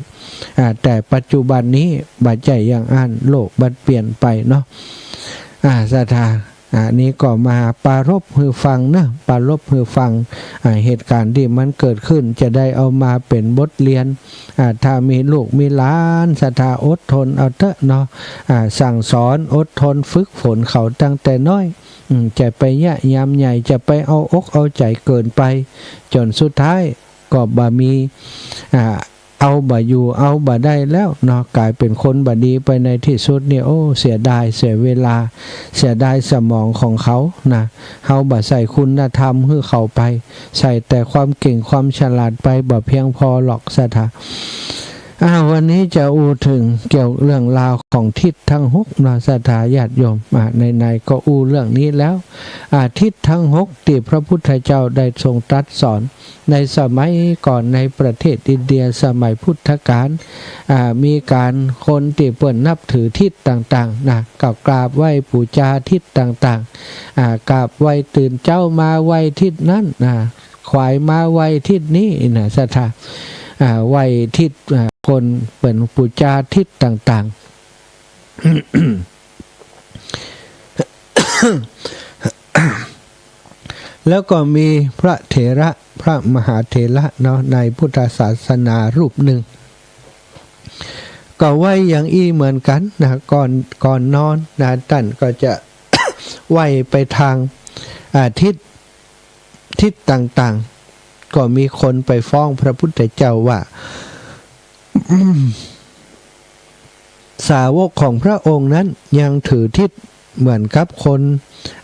อ่า แต่ปัจจุบันนี้บ่ใจ้อย่างอั้น โลกบัดเปลี่ยนไปเนาะ อ่า ศรัทธา อ่า นี้ก็มาปรารภหื้อฟังนะ ปรารภหื้อฟัง อ่า เหตุก๋ารณ์ตี้มันเกิดขึ้น จะได้เอามาเป๋นบทเฮียน อ่า ถ้ามีลูกมีหลาน ศรัทธา อดทนเอาเต๊อะเนาะ อ่า สั่งสอน อดทนฝึกฝนเขาตั้งแต่น้อย อืม จะไปเยียะยามใหญ่ จะไปเอาอกเอาใจ๋เกินไป จ๋นสุดท้ายก็บ่มี อ่า เอาบ่อยู่ เอาบ่ได้แล้วเนาะ ก๋ายเป๋นคนบ่ดีไปในตี้สุดนี่ โอ้ เสียดาย เสียเวลา เสียดายสมองของเขานะ เฮาบ่ใส่คุณธรรมหื้อเขาไป ใส่แต่ความเก่งความฉลาดไป บ่เพียงพอหรอกศรัทธา อ่า วันนี้จะอู้เถิงเกี่ยวเรื่องราวของทิศทั้งหกเนาะ ศรัทธาญาติโยม อ่า ไหนๆ ก็อู้เรื่องนี้แล้ว อ่า ทิศทั้งหกตี้พระพุทธเจ้าได้ทรงตรัสสอน ในสมัยก่อนในประเทศอินเดียสมัยพุทธกาล อ่า มีก๋านคนตี้เปิ้นนับถือทิศต่างๆ นะ ก็กราบไหว้ปู๋จาทิศต่างๆ อ่า กราบไหว้ตื่นเจ๊ามาไหว้ทิศนั้น อ่า ขวายมาไหว้ทิศนี้นะ ศรัทธา อ่า ไหว้ทิศ อ่า คนเปิ้นปู๋จาทิศต่างๆ แล้วก็มีพระเถระ พระมหาเถระเนาะ ในพุทธศาสนารูปหนึ่ง ก็ไหว้อย่างอี้เหมือนกั๋นนะ ก่อน ก่อนนอนนะ ต้านก็จะ ไหว้ไปตาง อ่า ทิศ ทิศต่างๆ ก็มีคนไปฟ้องพระพุทธเจ้าว่า สาวกของพระองค์นั้นยังถือทิศเหมือนกับคน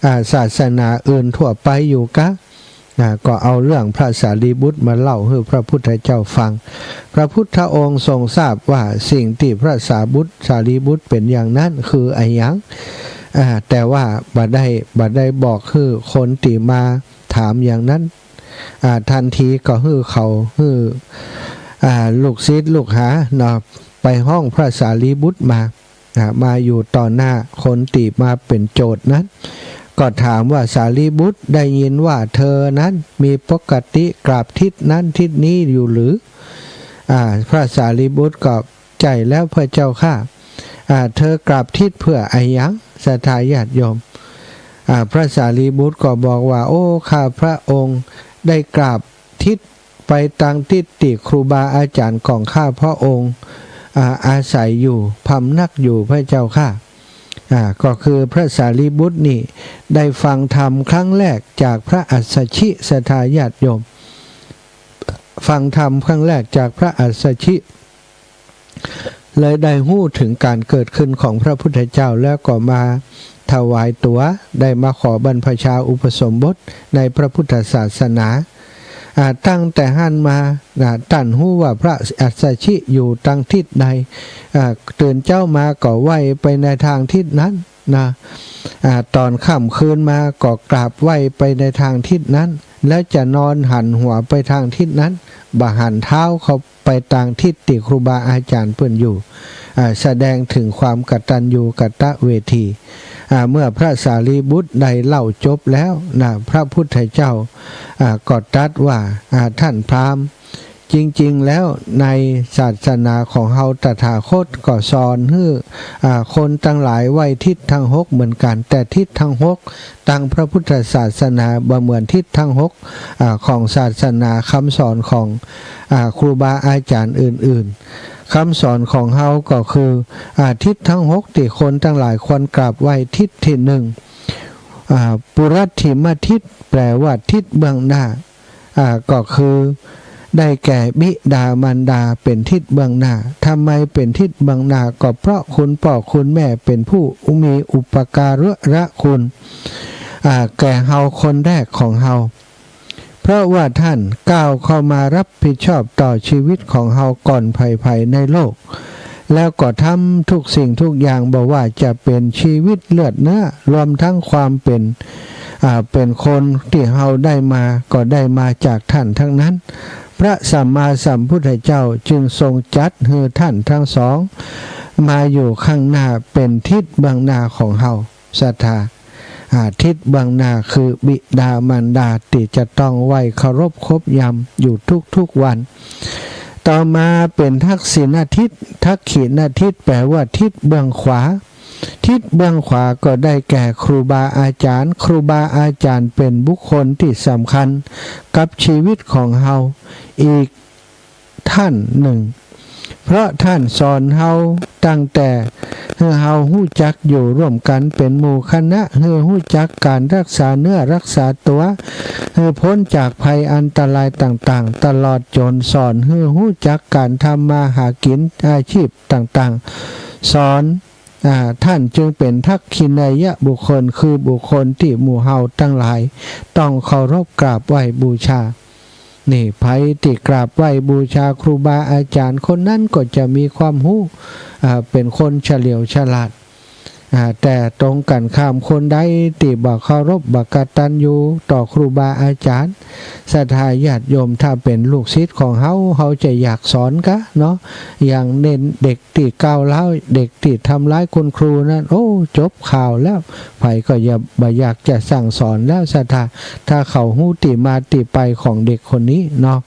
อ่า ศาสนาอื่นทั่วไปอยู่กา อ่า ก็เอาเรื่องพระสารีบุตรมาเล่าหื้อพระพุทธเจ้าฟัง พระพุทธองค์ทรงทราบว่าสิ่งตี้พระสาบุตร สารีบุตรเป๋นอย่างนั้นคืออะหยัง อ่า แต่ว่าบ่ได้ บ่ได้บอกหื้อคนตี้มาถามอย่างนั้น อ่า ทันทีก็หื้อเขา หื้อ อ่า ลูกศิษย์ลูกหาเนาะ ไปฮ้องพระสารีบุตรมา อ่า มาอยู่ต่อหน้าคนตี้มาเป๋นโจทก์นั้น ก็ถามว่า สารีบุตร ได้ยินว่าเธอนั้นมีปกติกราบทิศนั้นทิศนี้อยู่หรือ อ่า พระสารีบุตรก็ ใจ้แล้วพระเจ้าข้า อ่า เธอกราบทิศเพื่ออะหยัง ศรัทธาญาติโยม อ่า พระสารีบุตรก็บอกว่า โอ้ ข้าพระองค์ได้กราบทิศไปตางทิศตี้ครูบาอาจ๋ารย์ของข้าพระองค์ อ่า อาศัยอยู่ พำนักอยู่พระเจ้าข้า อ่า ก็คือพระสารีบุตรนี่ได้ฟังธรรมครั้งแรกจากพระอัสสชิ ศรัทธาญาติโยม ฟังธรรมครั้งแรกจากพระอัสสชิ เลยได้ฮู้เถิงก๋านเกิดขึ้นของพระพุทธเจ้า แล้วก็มาถวายตั๋ว ได้มาขอบรรพชาอุปสมบทในพระพุทธศาสนา อ่า ตั้งแต่หั้นมา อ่า ต้านฮู้ว่าพระอัสสชิอยู่ตางทิศใด อ่า ตื่นเจ๊ามาก็ไหว้ไปในตางทิศนั้นนะ อ่า ต๋อนค่ำคืนมาก็กราบไหว้ไปในตางทิศนั้น แล้วจะนอนหันหัวไปตางทิศนั้น บ่หันเท้าเข้า ไปตางทิศตี้ครูบาอาจ๋ารย์เปิ้นอยู่ อ่า แสดงเถิงความกตัญญูกตเวที อ่า เมื่อพระสารีบุตรได้เล่าจบแล้วนะ พระพุทธเจ้า อ่า ก็ตรัสว่า อ่า ท่านพราหมณ์ จริงๆ แล้วในศาสนาของเฮาตถาคตก็สอนหื้อ อ่า คนตังหลายไหว้ทิศตังหกเหมือนกั๋น แต่ทิศตังหก ตางพระพุทธศาสนาบ่เหมือนทิศตังหก อ่า ของศาสนากำสอนของ อ่า ครูบาอาจ๋ารย์อื่นๆ กำสอนของเฮาก็คือ อ่า ทิศตังหกตี้คนตังหลายควรกราบไหว้ ทิศตี้นึ่ง อ่า ปุรัตถิมทิศ แปลว่าทิศเบื้องหน้า อ่า ก็คือได้แก่บิดามารดาเป๋นทิศเบื้องหน้า ทำไมเป๋นทิศเบื้องหน้า ก็เพราะคุณป้อคุณแม่เป๋นผู้มีอุปการะคุณ อ่า แก่เฮาคนแรกของเฮา เพราะว่าท่านก้าวเข้ามารับผิดชอบต่อชีวิตของเฮาก่อนใผๆ ในโลก แล้วก็ทำทุกสิ่งทุกอย่าง บ่ว่าจะเป๋นชีวิตเลือดเนื้อ รวมทั้งความเป๋น อ่า เป๋นคนตี้เฮาได้มา ก็ได้มาจากท่านทั้งนั้น พระสัมมาสัมพุทธเจ้าจึงทรงจัดหื้อท่านทั้งสอง มาอยู่ข้างหน้าเป๋นทิศเบื้องหน้าของเฮา ศรัทธา อ่า ทิศเบื้องหน้าคือบิดามารดาตี้จะต้องไหว้เคารพคบยำอยู่ทุกๆ วัน ต่อมาเป๋นทักขิณทิศ ทักขิณทิศแปลว่าทิศเบื้องขวา ทิศเบื้องขวาก็ได้แก่ครูบาอาจ๋ารย์ ครูบาอาจ๋ารย์เป๋นบุคคลตี้สำคัญกับชีวิตของเฮาอีก ท่านนึ่ง เพราะท่านสอนเฮาตั้งแต่หื้อเฮาฮู้จักอยู่ร่วมกั๋นเป๋นหมู่คณะ หื้อฮู้จักก๋านรักษาเนื้อรักษาตั๋ว หื้อป๊นจากภัยอันตรายต่างๆ ตลอดจ๋นสอนหื้อฮู้จักก๋านทำมาหากิ๋นอาชีพต่างๆ สอน อ่า ท่านจึงเป๋นทักขิณเณยบุคคล คือบุคคลตี้หมู่เฮาตังหลายต้องเคารพกราบไหว้บูชา นี่ ใผตี้กราบไหว้บูชาครูบาอาจ๋ารย์คนนั้นก็จะมีความฮู้ อ่า เป๋นคนเฉลียวฉลาด อ่า แต่ตรงกั๋นข้ามคนใดตี้บ่เคารพบ่กตัญญูต่อครูบาอาจ๋ารย์ ศรัทธาญาติโยม ถ้าเป๋นลูกศิษย์ของเฮา เฮาจะอยากสอนกาเนาะ อย่างเน่นเด็กตี้ก้าวร้าว เด็กตี้ทำร้ายคุณครูนั้น โอ้ จบข่าวแล้ว ใผก็อย่า บ่อยากจะสั่งสอนแล้ว ศรัทธา ถ้าเขาฮู้ตี้มาตี้ไปของเด็กคนนี้เนาะ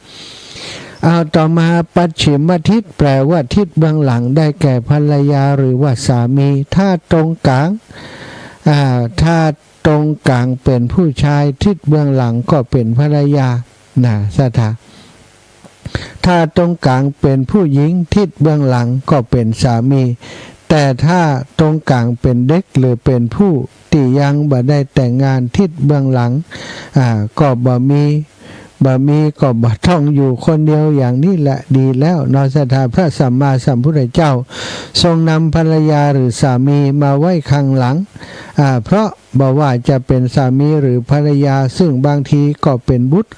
อ้าว ต่อมา ปัจฉิมทิศ แปลว่าทิศเบื้องหลัง ได้แก่ภรรยาหรือว่าสามี ถ้าตรงก๋าง อ่า ถ้าตรงก๋างเป๋นผู้ชาย ทิศเบื้องหลังก็เป๋นภรรยา นะ ศรัทธา ถ้าตรงก๋างเป๋นผู้หญิง ทิศเบื้องหลังก็เป๋นสามี แต่ถ้าตรงก๋างเป๋นเด็กหรือเป๋นผู้ตี้ยังบ่ได้แต่งงาน ทิศเบื้องหลัง อ่า ก็บ่มี บ่มีก็บ่ต้องอยู่คนเดียว อย่างนี้แหละดีแล้วเนาะ ศรัทธา พระสัมมาสัมพุทธเจ้าทรงนำภรรยาหรือสามีมาไว้ข้างหลัง อ่า เพราะบ่ว่าจะเป๋นสามีหรือภรรยา ซึ่งบางทีก็เป๋นบุตร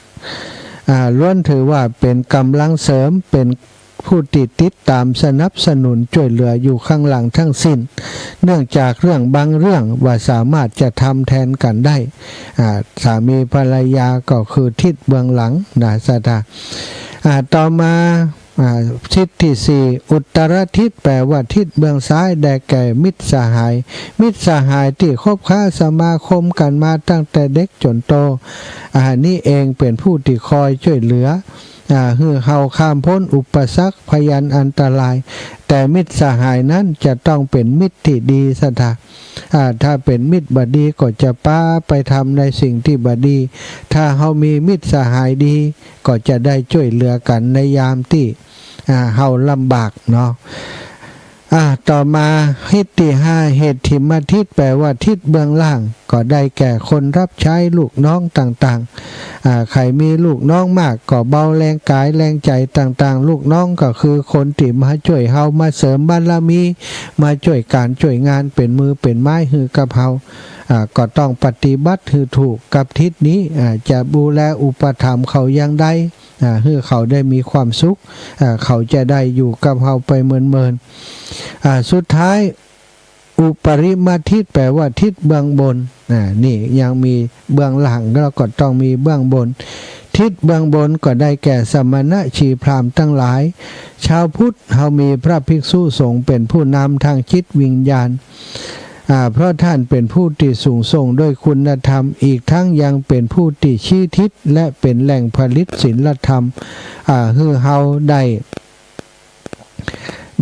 อ่า ล้วนถือว่าเป๋นก๋ำลังเสริม เป๋นผู้ตี้ติดต๋ามสนับสนุนจ้วยเหลืออยู่ข้างหลังทั้งสิ้น เนื่องจากเรื่องบางเรื่องบ่สามารถจะทำแทนกั๋นได้ อ่า สามีภรรยาก็คือทิศเบื้องหลังนะ ศรัทธา อ่า ต่อมา อ่า ทิศตี้สี่ อุตตรทิศ แปลว่าทิศเบื้องซ้าย ได้แก่มิตรสหาย มิตรสหายตี้คบค้าสมาคมกั๋นมาตั้งแต่เด็กจ๋นโต อ่า นี้เองเป๋นผู้ตี้คอยจ้วยเหลือ อ่า หื้อเฮาข้ามป๊นอุปสรรคภัยอันตราย แต่มิตรสหายนั้นจะต้องเป๋นมิตรตี้ดี ศรัทธา อ่า ถ้าเป๋นมิตรบ่ดีก็จะปาไปทำในสิ่งตี้บ่ดี ถ้าเฮามีมิตรสหายดี ก็จะได้จ้วยเหลือกั๋นในยามตี้ อ่า เฮาลำบากเนาะ อ่า ต่อมา ทิศตี้ห้า เหตถิมทิศ แปลว่าทิศเบื้องล่าง ก็ได้แก่คนรับใจ๊ลูกน้องต่างๆ อ่า ใผมีลูกน้องมากก็เบาแรงก๋ายแรงใจ๋ต่างๆ ลูกน้องก็คือคนตี้มาจ้วยเฮา มาเสริมบารมี มาจ้วยก๋านจ้วยงาน เป๋นมือเป๋นไม้หื้อกับเฮา อ่า ก็ต้องปฏิบัติหื้อถูกกับทิศนี้ อ่า จะดูแลอุปถัมภ์เขาอย่างใด อ่า หื้อเขาได้มีความสุข อ่า เขาจะได้อยู่กับเฮาไปเมินๆ อ่า สุดท้าย อุปริมทิศ แปลว่าทิศเบื้องบน อ่า นี่ยังมีเบื้องล่าง แล้วก็ต้องมีเบื้องบน ทิศเบื้องบนก็ได้แก่สมณะชีพราหมณ์ตังหลาย ชาวพุทธเฮามีพระภิกษุสงฆ์เป๋นผู้นำทางจิตวิญญาณ อ่า เพราะท่านเป๋นผู้ตี้สูงส่งด้วยคุณธรรม อีกทั้งยังเป๋นผู้ตี้ชี้ทิศ และเป๋นแหล่งผลิตศีลธรรม อ่า หื้อเฮาได้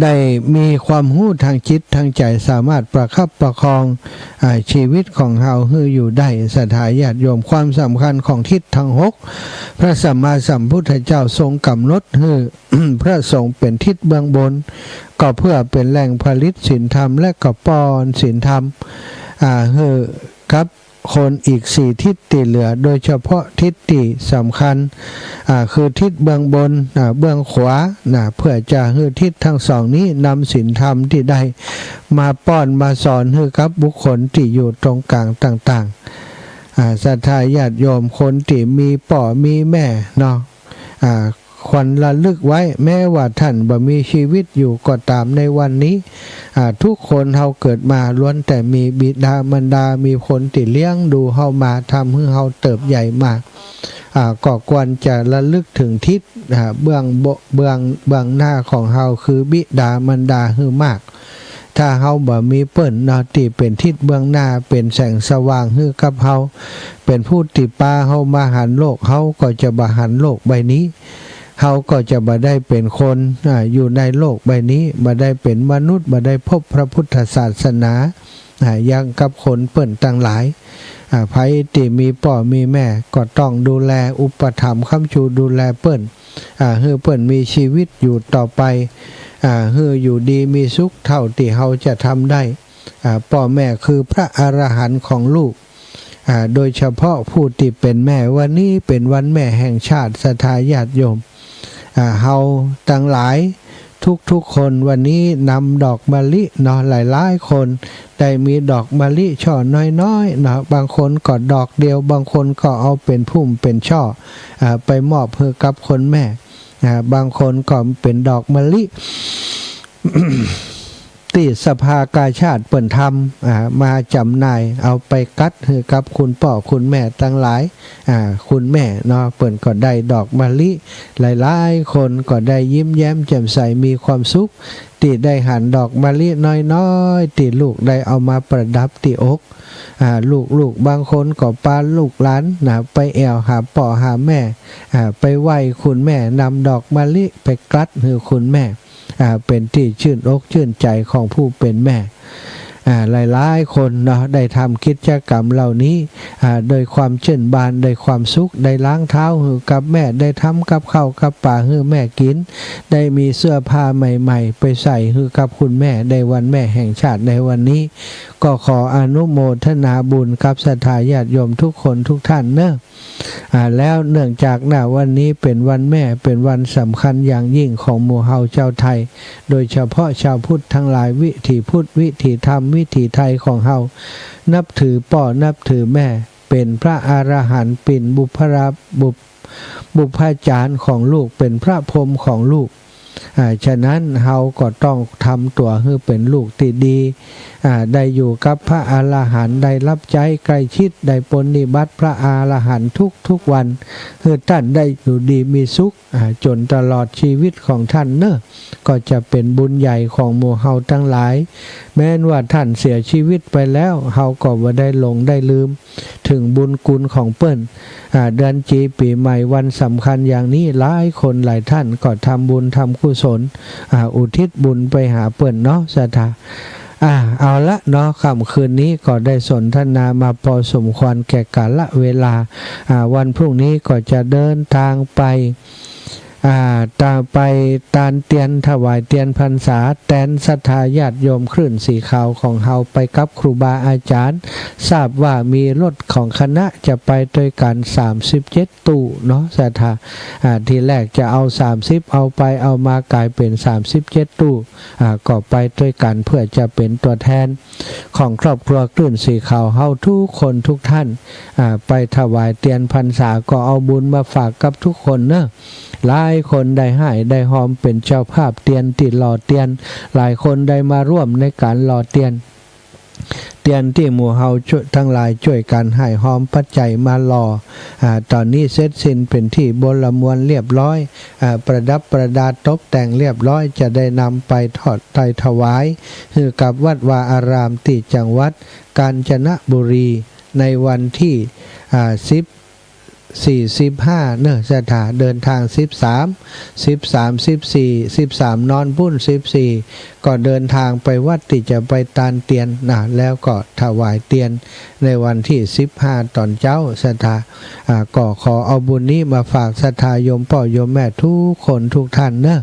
ได้มีความฮู้ทางจิตทางใจ๋ สามารถประคับประคอง อ่า ชีวิตของเฮาหื้ออยู่ได้ ศรัทธาญาติโยม ความสำคัญของทิศตังหก พระสัมมาสัมพุทธเจ้าทรงก๋ำหนดหื้อ พระสงฆ์เป๋นทิศเบื้องบน ก็เพื่อเป๋นแหล่งผลิตศีลธรรม และก็ป้อนศีลธรรม อ่า หื้อกับคนอีกสี่ทิศตี้เหลือ โดยเฉพาะทิศตี้สำคัญ อ่า คือทิศเบื้องบน อ่า เบื้องขวา นะ เพื่อจะหื้อทิศตังสองนี้นำศีลธรรมตี้ได้มาป้อนมาสอนหื้อกับบุคคลตี้อยู่ตรงก๋างต่างๆ อ่า ศรัทธาญาติโยม คนตี้มีป้อมีแม่เนาะ อ่า ควรระลึกไว้ แม้ว่าท่านบ่มีชีวิตอยู่ก็ต๋าม ในวันนี้ อ่า ทุกคนเฮาเกิดมาล้วนแต่มีบิดามารดา มีคนตี้เลี้ยงดูเฮามา ทำหื้อเฮาเติบใหญ่มา อ่า ก็ควรจะระลึกเถิงทิศ อ่า เบื้องบ- เบื้อง เบื้องหน้าของเฮาคือบิดามารดาหื้อมาก ถ้าเฮาบ่มีเปิ้นเนาะ ตี้เป๋นทิศเบื้องหน้า เป๋นแสงสว่างหื้อกับเฮา เป๋นผู้ตี้ปาเฮามาหันโลก เฮาก็จะบ่หันโลกใบนี้ เฮาก็จะบ่ได้เป๋นคน อ่า อยู่ในโลกใบนี้ บ่ได้เป๋นมนุษย์ บ่ได้พบพระพุทธศาสนา อ่า อย่างกับคนเปิ้นตังหลาย อ่า ใผตี้มีป้อมีแม่ก็ต้องดูแลอุปถัมภ์ค้ำชูดูแลเปิ้น อ่า หื้อเปิ้นมีชีวิตอยู่ต่อไป อ่า หื้ออยู่ดีมีสุขเท่าตี้เฮาจะทำได้ อ่า ป้อแม่คือพระอรหันต์ของลูก อ่า โดยเฉพาะผู้ตี้เป๋นแม่ วันนี้เป๋นวันแม่แห่งชาติ ศรัทธาญาติโยม อ่า เฮาตังหลาย ทุกๆคนวันนี้นำดอกมะลิเนาะ หลายๆคนได้มีดอกมะลิช่อน้อยๆเนาะ บางคนก็ดอกเดียว บางคนก็เอาเป๋นพุ่มเป๋นช่อ อ่า ไปมอบหื้อกับคุณแม่ อ่า บางคนก็เป๋นดอกมะลิ ตี้สภากาชาดเปิ้นทำ อ่า มาจ๋ำหน่าย เอาไปกัดหื้อกับคุณป้อคุณแม่ตังหลาย อ่า คุณแม่เนาะ เปิ้นก็ได้ดอกมะลิ หลายๆคนก็ได้ยิ้มแย้มแจ่มใส มีความสุข ตี้ได้หันดอกมะลิน้อยๆ ตี้ลูกได้เอามาประดับตี้อก อ่า ลูกๆบางคนก็ปาลูกหลานนะ ไปแอ่วหาป้อหาแม่ อ่า ไปไหว้คุณแม่ นำดอกมะลิไปกัดหื้อคุณแม่ อ่า เป๋นตี้จื้นอกจื้นใจ๋ของผู้เป๋นแม่ อ่า หลายๆคนเนาะ ได้ทำกิจกรรมเหล่านี้ อ่า โดยความจื้นบาน โดยความสุข ได้ล้างเท้าหื้อกับแม่ ได้ทำกับข้าวกับป๋าหื้อแม่กิ๋น ได้มีเสื้อผ้าใหม่ๆ ไปใส่หื้อกับคุณแม่ ในวันแม่แห่งชาติในวันนี้ ก็ขออนุโมทนาบุญกับศรัทธาญาติโยมทุกคนทุกท่านเนาะ อ่า แล้วเนื่องจากณวันนี้เป๋นวันแม่ เป๋นวันสำคัญอย่างยิ่งของหมู่เฮาจาวไทย โดยเฉพาะชาวพุทธตังหลาย วิถีพุทธ วิถีธรรม วิถีไทยของเฮา นับถือป้อนับถือแม่ เป๋นพระอรหันต์ เป๋นบุพรา บุพ บุพจารย์ของลูก เป๋นพระพรหมของลูก อ่า ฉะนั้นเฮาก็ต้องทำตั๋วหื้อเป๋นลูกตี้ดี อ่า ได้อยู่กับพระอรหันต์ ได้รับใจ๊ใกล้ชิด ได้ปรนนิบัติพระอรหันต์ทุกๆวัน หื้อต้านได้อยู่ดีมีสุข อ่า จ๋นตลอดชีวิตของต้านเนาะ ก็จะเป๋นบุญใหญ่ของหมู่เฮาตังหลาย แม้นว่าต้านเสียชีวิตไปแล้ว เฮาก็บ่ได้หลงได้ลืม เถิงบุญคุณของเปิ้น อ่า เดือนจี๋ปี๋ใหม่วันสำคัญอย่างนี้ หลายคนหลายต้านก็ทำบุญทำกุศล อ่า อุทิศบุญไปหาเปิ้นเนาะ ศรัทธา อ่า เอาละเนาะ ค่ำคืนนี้ก็ได้สนทนามาปอสมควรแก่กาละเวลา อ่า วันพรุ่งนี้ก็จะเดินทางไป อ่า ตาง ไปตานเตียน ถวายเตียนพรรษา แตนศรัทธาญาติโยมคลื่นสีขาวของเฮา ไปกับครูบาอาจ๋ารย์ ทราบว่ามีรถของคณะจะไปตวยกั๋นสามสิบเจ็ดตู้เนาะ ศรัทธา อ่า ทีแรกจะเอาสามสิบ เอาไปเอามาก๋ายเป๋นสามสิบเจ็ดตู้ อ่า ก็ไปตวยกั๋นเปื้อจะเป๋นตั๋วแตนของครอบครัวคลื่นสีขาวเฮาทุกคนทุกต้าน อ่า ไปถวายเตียนพรรษา ก็เอาบุญมาฝากกับทุกคนเนาะ หลายคนได้ฮ่ายได้ฮอมเป๋นเจ้าภาพเตียนตี้หล่อเตียน หลายคนได้มาร่วมในก๋านหล่อเตียน เตียนตี้หมู่เฮาจ้วย ตังหลายจ้วยกั๋นฮ่ายฮอมปัจจัยมาหล่อ อ่า ต๋อนนี้เสร็จสิ้นเป๋นที่บรมวลเรียบร้อย อ่า ประดับประดาตกแต่งเรียบร้อย จะได้นำไปทอดไถ่ถวาย หื้อกับวัดวาอารามตี้จังหวัดกาญจนบุรี ในวันตี้ อ่า สิบสี่ สิบห้า เนาะ ศรัทธา เดินตาง สิบสาม สิบสาม สิบสี่ สิบสาม นอนปุ้น สิบสี่ ก็เดินตางไปวัดตี้จะไปตานเตียนนะ แล้วก็ถวายเตียนในวันตี้ สิบห้า ต๋อนเจ๊า ศรัทธา อ่า ก็ขอเอาบุญนี้มาฝากศรัทธาโยมป้อโยมแม่ทุกคนทุกต้านเนาะ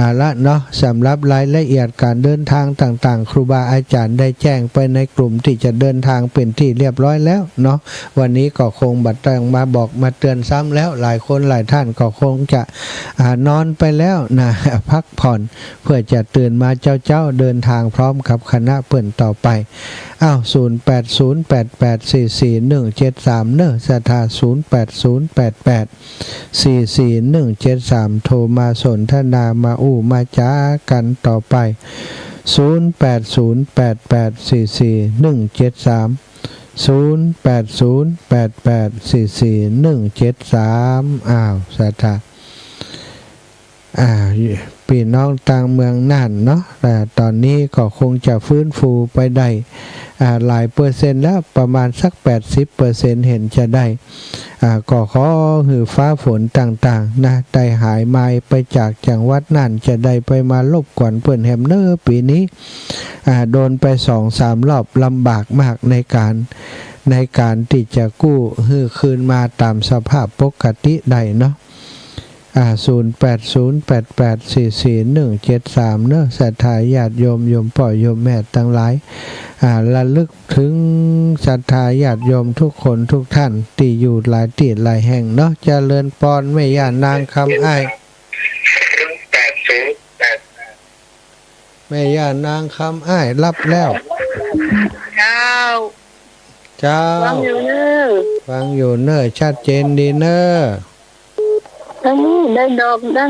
เอาละเนาะ สำหรับรายละเอียดก๋านเดินตางต่างๆ ครูบาอาจ๋ารย์ได้แจ้งไปในกลุ่มตี้จะเดินตางเป๋นตี้เรียบร้อยแล้วเนาะ วันนี้ก็คงบ่ต้องมาบอกมาเตือนซ้ำแล้ว หลายคนหลายต้านก็คงจะ อ่า นอนไปแล้วนะ พักผ่อน เปื้อจะตื่นมาเจ๊าๆ เดินตางพร้อมกับคณะเปิ้นต่อไป อ้าว ศูนย์แปดศูนย์แปดแปดสี่สี่หนึ่งเจ็ดสาม เนาะ ศรัทธา ศูนย์แปดศูนย์แปดแปด สี่สี่หนึ่งเจ็ดสาม โทรมาสนทนามาอู้มาจ๋ากั๋นต่อไป ศูนย์แปดศูนย์แปดแปดสี่สี่หนึ่งเจ็ดสาม ศูนย์แปดศูนย์แปดแปดสี่สี่หนึ่งเจ็ดสาม อ้าว ศรัทธา อ่า ปี้น้องตางเมืองน่านเนาะ อ่า ต๋อนนี้ก็คงจะฟื้นฟูไปได้ อ่า หลายเปอร์เซ็นต์แล้ว ประมาณสัก แปดสิบเปอร์เซ็นต์ เห็นจะได้ อ่า ก็ขอหื้อฟ้าฝนต่างๆ นะ ได้หายมายไปจากจังหวัดน่าน จะได้ไปมารบกวนเปิ้นแหมเนาะ ปี๋นี้ อ่า โดนไปสองสามรอบ ลำบากมากในก๋าน ในก๋านตี้จะกู้หื้อคืนมาต๋ามสภาพปกติได้เนาะ อ่า ศูนย์แปดศูนย์แปดแปดสี่สี่หนึ่งเจ็ดสาม เนาะ ศรัทธาญาติโยม โยมป้อโยมแม่ตังหลาย อ่า ระลึกเถิงศรัทธาญาติโยมทุกคนทุกต้านตี้อยู่หลายตี้หลายแห่งเนาะ เจริญปอน แม่ย่านางคำอ้าย ศูนย์แปดศูนย์แปด แม่ย่านางคำอ้ายรับแล้ว เจ้า เจ้า ฟังอยู่เน้อ ฟังอยู่เน้อ ชัดเจนดีเน้อ อันนี้ได้ดอก ได้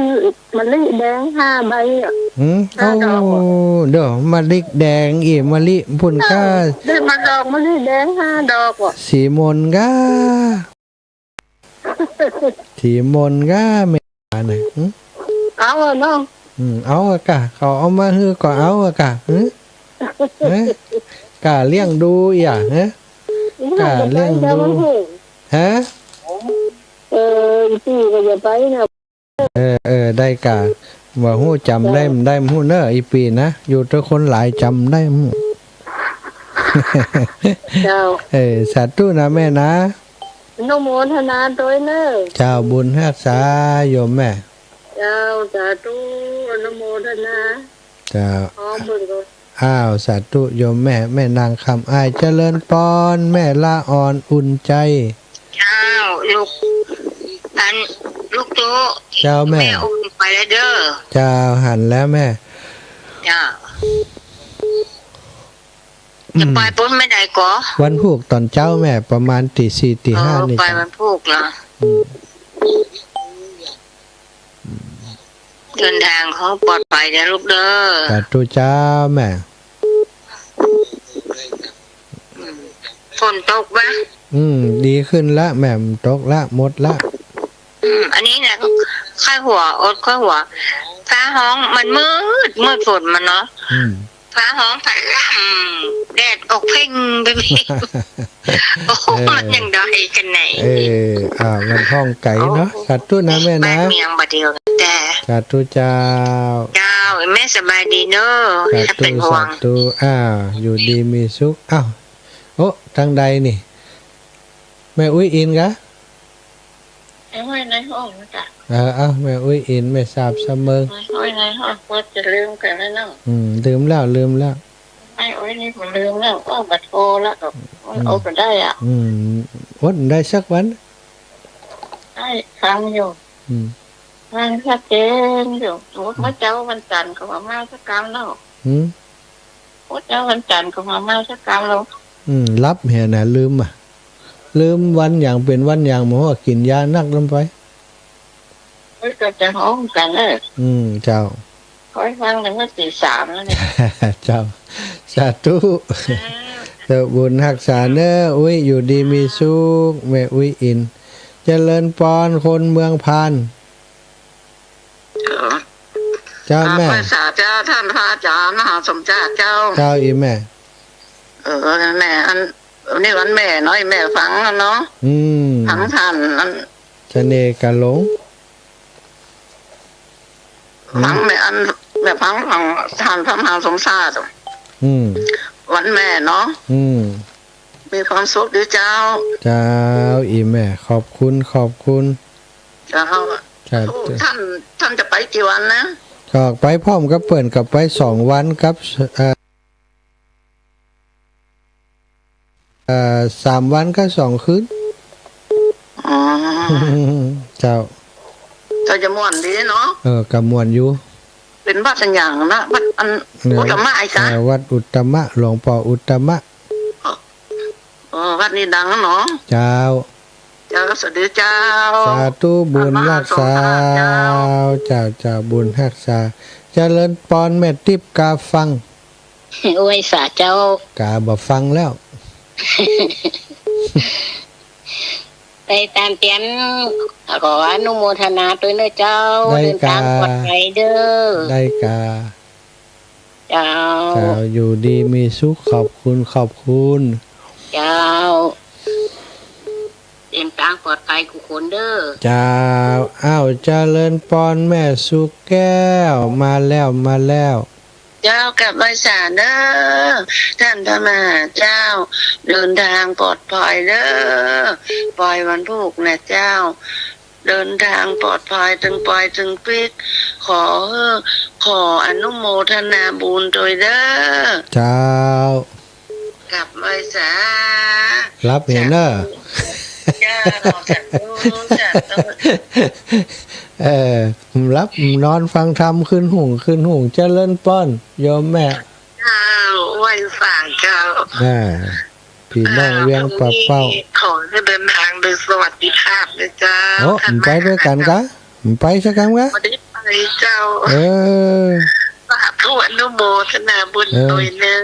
มะลิแดงห้าใบอะ หืม ห้าดอกอะ โอ้ เดี๋ยวมะลิแดงอีก มะลิพุ้นก้า ได้มาดอกมะลิแดงห้าดอกอะ สีมนก้า สีมนก้า แม่น่ะ หืม เอาอะเนาะ อืม เอาอะก้า เขาเอามาหื้อก็เอาอะก้า หืม ฮะ ก้าเลี้ยงดูอีหยัง ฮะ ก้าเลี้ยงดู ฮะ เออ อีตี้ก็อย่าไปนะ เออ เออ ได้ก้า บ่ฮู้จ๋ำได้บ่ได้บ่ฮู้เน้อ อีปี้นะ อยู่ตวยคนหลายจ๋ำได้บ่ฮู้ เจ้า เออ สาธุนะแม่นะ อนุโมทนาตวยเน้อ เจ้า บุญฮักษาโยมแม่ เจ้า สาธุ อนุโมทนา เจ้า อ้อมบุญก็ อ้าว สาธุโยมแม่ แม่นางคำอ้าย เจริญปอน แม่ละอ่อนอุ่นใจ เจ้า ลูก อัน ลูกโต เจ้าแม่ แม่อุ้มไปแล้วเด้อ เจ้า หันแล้วแม่ เจ้า จะไป อืม ปู๊นเมื่อใดก่อ วันพูกต๋อนเจ๊าแม่ ประมาณตี๋สี่ตี๋ห้า เออ นี่ ไป เจ้า วันพูกเหรอ อืม เดินทางขอปลอดภัยนะลูกเด้อ สาธุเจ้าแม่ อืม ฝนตกปะ อืม ดีขึ้นละแม่ มันตกละ หมดละ อืม อันนี้นะ ค่อยหัว อดค่อยหัว ฟ้าฮ้อง มันมืด มืดฝนมันเนาะ อืม ฟ้าฮ้อง ฟ้าล่ำ แดดออกเพ่งไปเพ่ง โอ้ เออ มันยังได้กันไหน เออ อ่า มันฮ้องไก๋เนาะ โอ้ สาธุนะแม่นะ บ้านเมืองบ่าเดียวกันแต่ สาธุเจ้า เจ้า แม่สบายดีเน้อ สาธุ อย่าเป็นห่วง สาธุ อ้าว อยู่ดีมีสุข อ้าว โอ้ ตางใดนี่ แม่อุ๊ยอินกะ ไอ้ไว้ในห้องนะจ๊ะ เออ เอ้า แม่อุ๊ยอิน แม่สาบเสมิง ไอ้ไว้ในห้อง ว่าจะลืมกันแล้วเนาะ อืม ลืมแล้ว ลืมแล้ว ไอ้ไว้นี่ผมลืมแล้ว ก็บัดโทรแล้วก็ อืม เอาไปได้อะ อืม อดได้สักวัน ได้ฟังอยู่ อืม ฟังชัดเจนอยู่ สมมุติเมื่อเจ๊าวันจันทร์ก็ว่ามาสักกำเนาะ อืม โอ้ เจ๊าวันจันทร์ก็มา มาสักกำแล้ว อืม หลับเหียนะ ลืมอะ ลืมวันหยังเป๋นวันหยัง บ่ฮู้ว่ากิ๋นยานักล้ำไป เอ้ย ก็จะฮ้องกันเน้อ อืม เจ้า ค่อยฟังตั้งแต่ตี๋สามแล้วเนี่ย เจ้า สาธุ อ่า เจ้าบุญฮักษาเน้อ อุ๊ย อยู่ดีมีสุข แม่อุ๊ยอิน เจริญปอน คนเมืองพาน เออ เจ้าแม่ อ่า ไหว้สาเจ้า ท่านพระอาจารย์มหาสมชาติเจ้า เจ้าอีแม่ เออ แม่ อัน นี่วันแม่เนาะ อีแม่ฟังแล้วเนาะ อืม ฟังท่านอัน เสน่ห์กาหลง ฟังแม่อัน แม่ฟัง ฟังท่านพระมหาสมชาติ อืม วันแม่เนาะ อืม มีความสุขดีเจ้า เจ้าอีแม่ ขอบคุณ ขอบคุณ เจ้า เจ้า ท่าน ท่านจะไปกี่วันนะ ก็ไปพร้อมกับเปิ้น ก็ไปสองวันกับ เอ่อ เอ่อ สามวันกับสองคืน อ๋อ เจ้า ก็จะม่วนดีเนาะ เออ ก็ม่วนอยู่ เป๋นวัดอะหยังนะ วัดอัน เนี่ย อุตตมะไอ้กะ เอ่อ วัดอุตตมะ หลวงป้ออุตตมะ อ๋อ วัดนี้ดังเนาะ เจ้า เจ้า สวัสดีเจ้า สาธุ บุญฮักษา เจ้า เจ้า เจ้า บุญฮักษา เจริญปอน แม่ติ๊บกาฟัง ไหว้สาเจ้า กาบ่ฟังแล้ว ไปต๋ามเตียน ขออนุโมทนาตวยเน้อเจ้า ได้กา เดินตางปลอดภัยเน้อ ได้กา เจ้า เจ้า อยู่ดีมีสุข ขอบคุณ ขอบคุณ เจ้า เดินตางปลอดภัยกู้คนเน้อ เจ้า อ้าว เจริญปอน แม่สุแก้ว มาแล้ว มาแล้ว เจ้า กราบไหว้สาเน้อ ท่านพระมหาเจ้า เดินตางปลอดภัยเน้อ ปอยวันพูกนะเจ้า เดินตางปลอดภัยตึงปอยตึงปิ๊ก ขอหื้อ ขออนุโมทนาบุญตวยเน้อ เจ้า กราบไหว้สา หลับเหียเน้อ เจ้า สาธุ สาธุ เออ หลับนอนฟังธรรมคืนหุง คืนหุง เจริญปอน โยมแม่ เจ้า ไหว้สาเจ้า อ่า ปี้น้องเวียงป่าเป้า ขอหื้อเดินตางโดยสวัสดิภาพนะเจ้า โอ้ ท่าน ไปตวยกั๋นกะ ไปสักกำกะ บ่ได้ไปเจ้า เออ สาธุ อนุโมทนาบุญ เออ ตวยเน่อ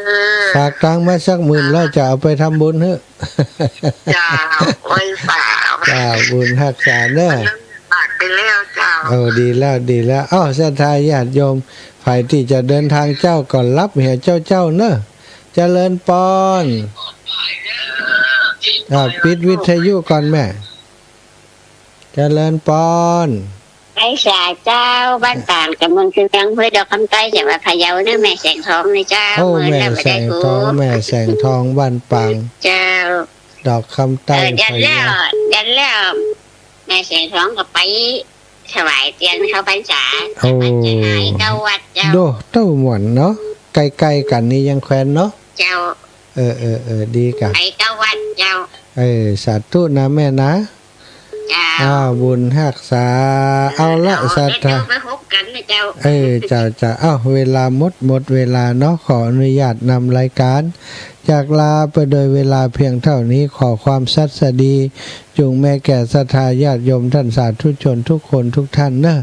ฝากตางมาสักหมื่นแล้วจะเอาไปทำบุญหื้อ เจ้า ไหว้สา เจ้า บุญฮักษาเน่อ อันนั้นฝากไปแล้วเจ้า เออ ดีแล้ว ดีแล้ว เอ้า ศรัทธาญาติโยม ใผตี้จะเดินตางเจ้าก็หลับเหียเจ้าๆ เน่อ เจริญปอน อ่า ปิดวิทยุก่อนแม่ เจริญปอน ไหว้สาเจ้า บ้านปาง ตำบลคือเมืองห้วยดอกคำใต้ จังหวัดพะเยาเน่อ แม่แสงทองเน่อเจ้า โอ้ แม่แสงทอง แม่แสงทอง บ้านปาง เจ้า ดอกคำใต้ เออ เดือนแล้ว พะเยา เดือนแล้ว แม่แสงทองก็ไปถวายเตียนเข้าพรรษา โอ้ ถวายเตียนเก้าวัดเจ้า โด เต้าหม่อนเนาะ ใก้ๆ กั๋นนี่ยังแควนเนาะ เจ้า เออ เออ เออ ดีกะ ไปเก้าวัดเจ้า เออ สาธุนะแม่นะ เจ้า อ้าว บุญฮักษา เอาละ เจ้า ศรัทธา เดี๋ยวไปพบกั๋นนะเจ้า เออ เจ้า เจ้า อ้าว เวลาหมด หมดเวลาเนาะ ขออนุญาตนำรายก๋านจากลาไปโดยเวลาเพียงเต้านี้ ขอความสัสดี จุ่งแม่แก่ศรัทธาญาติโยมต้านสาธุชนกู้คนกู้ต้านเน่อ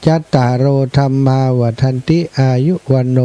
จัตตาโร ธัมมา วัฑฒันติ อายุ วัณโณ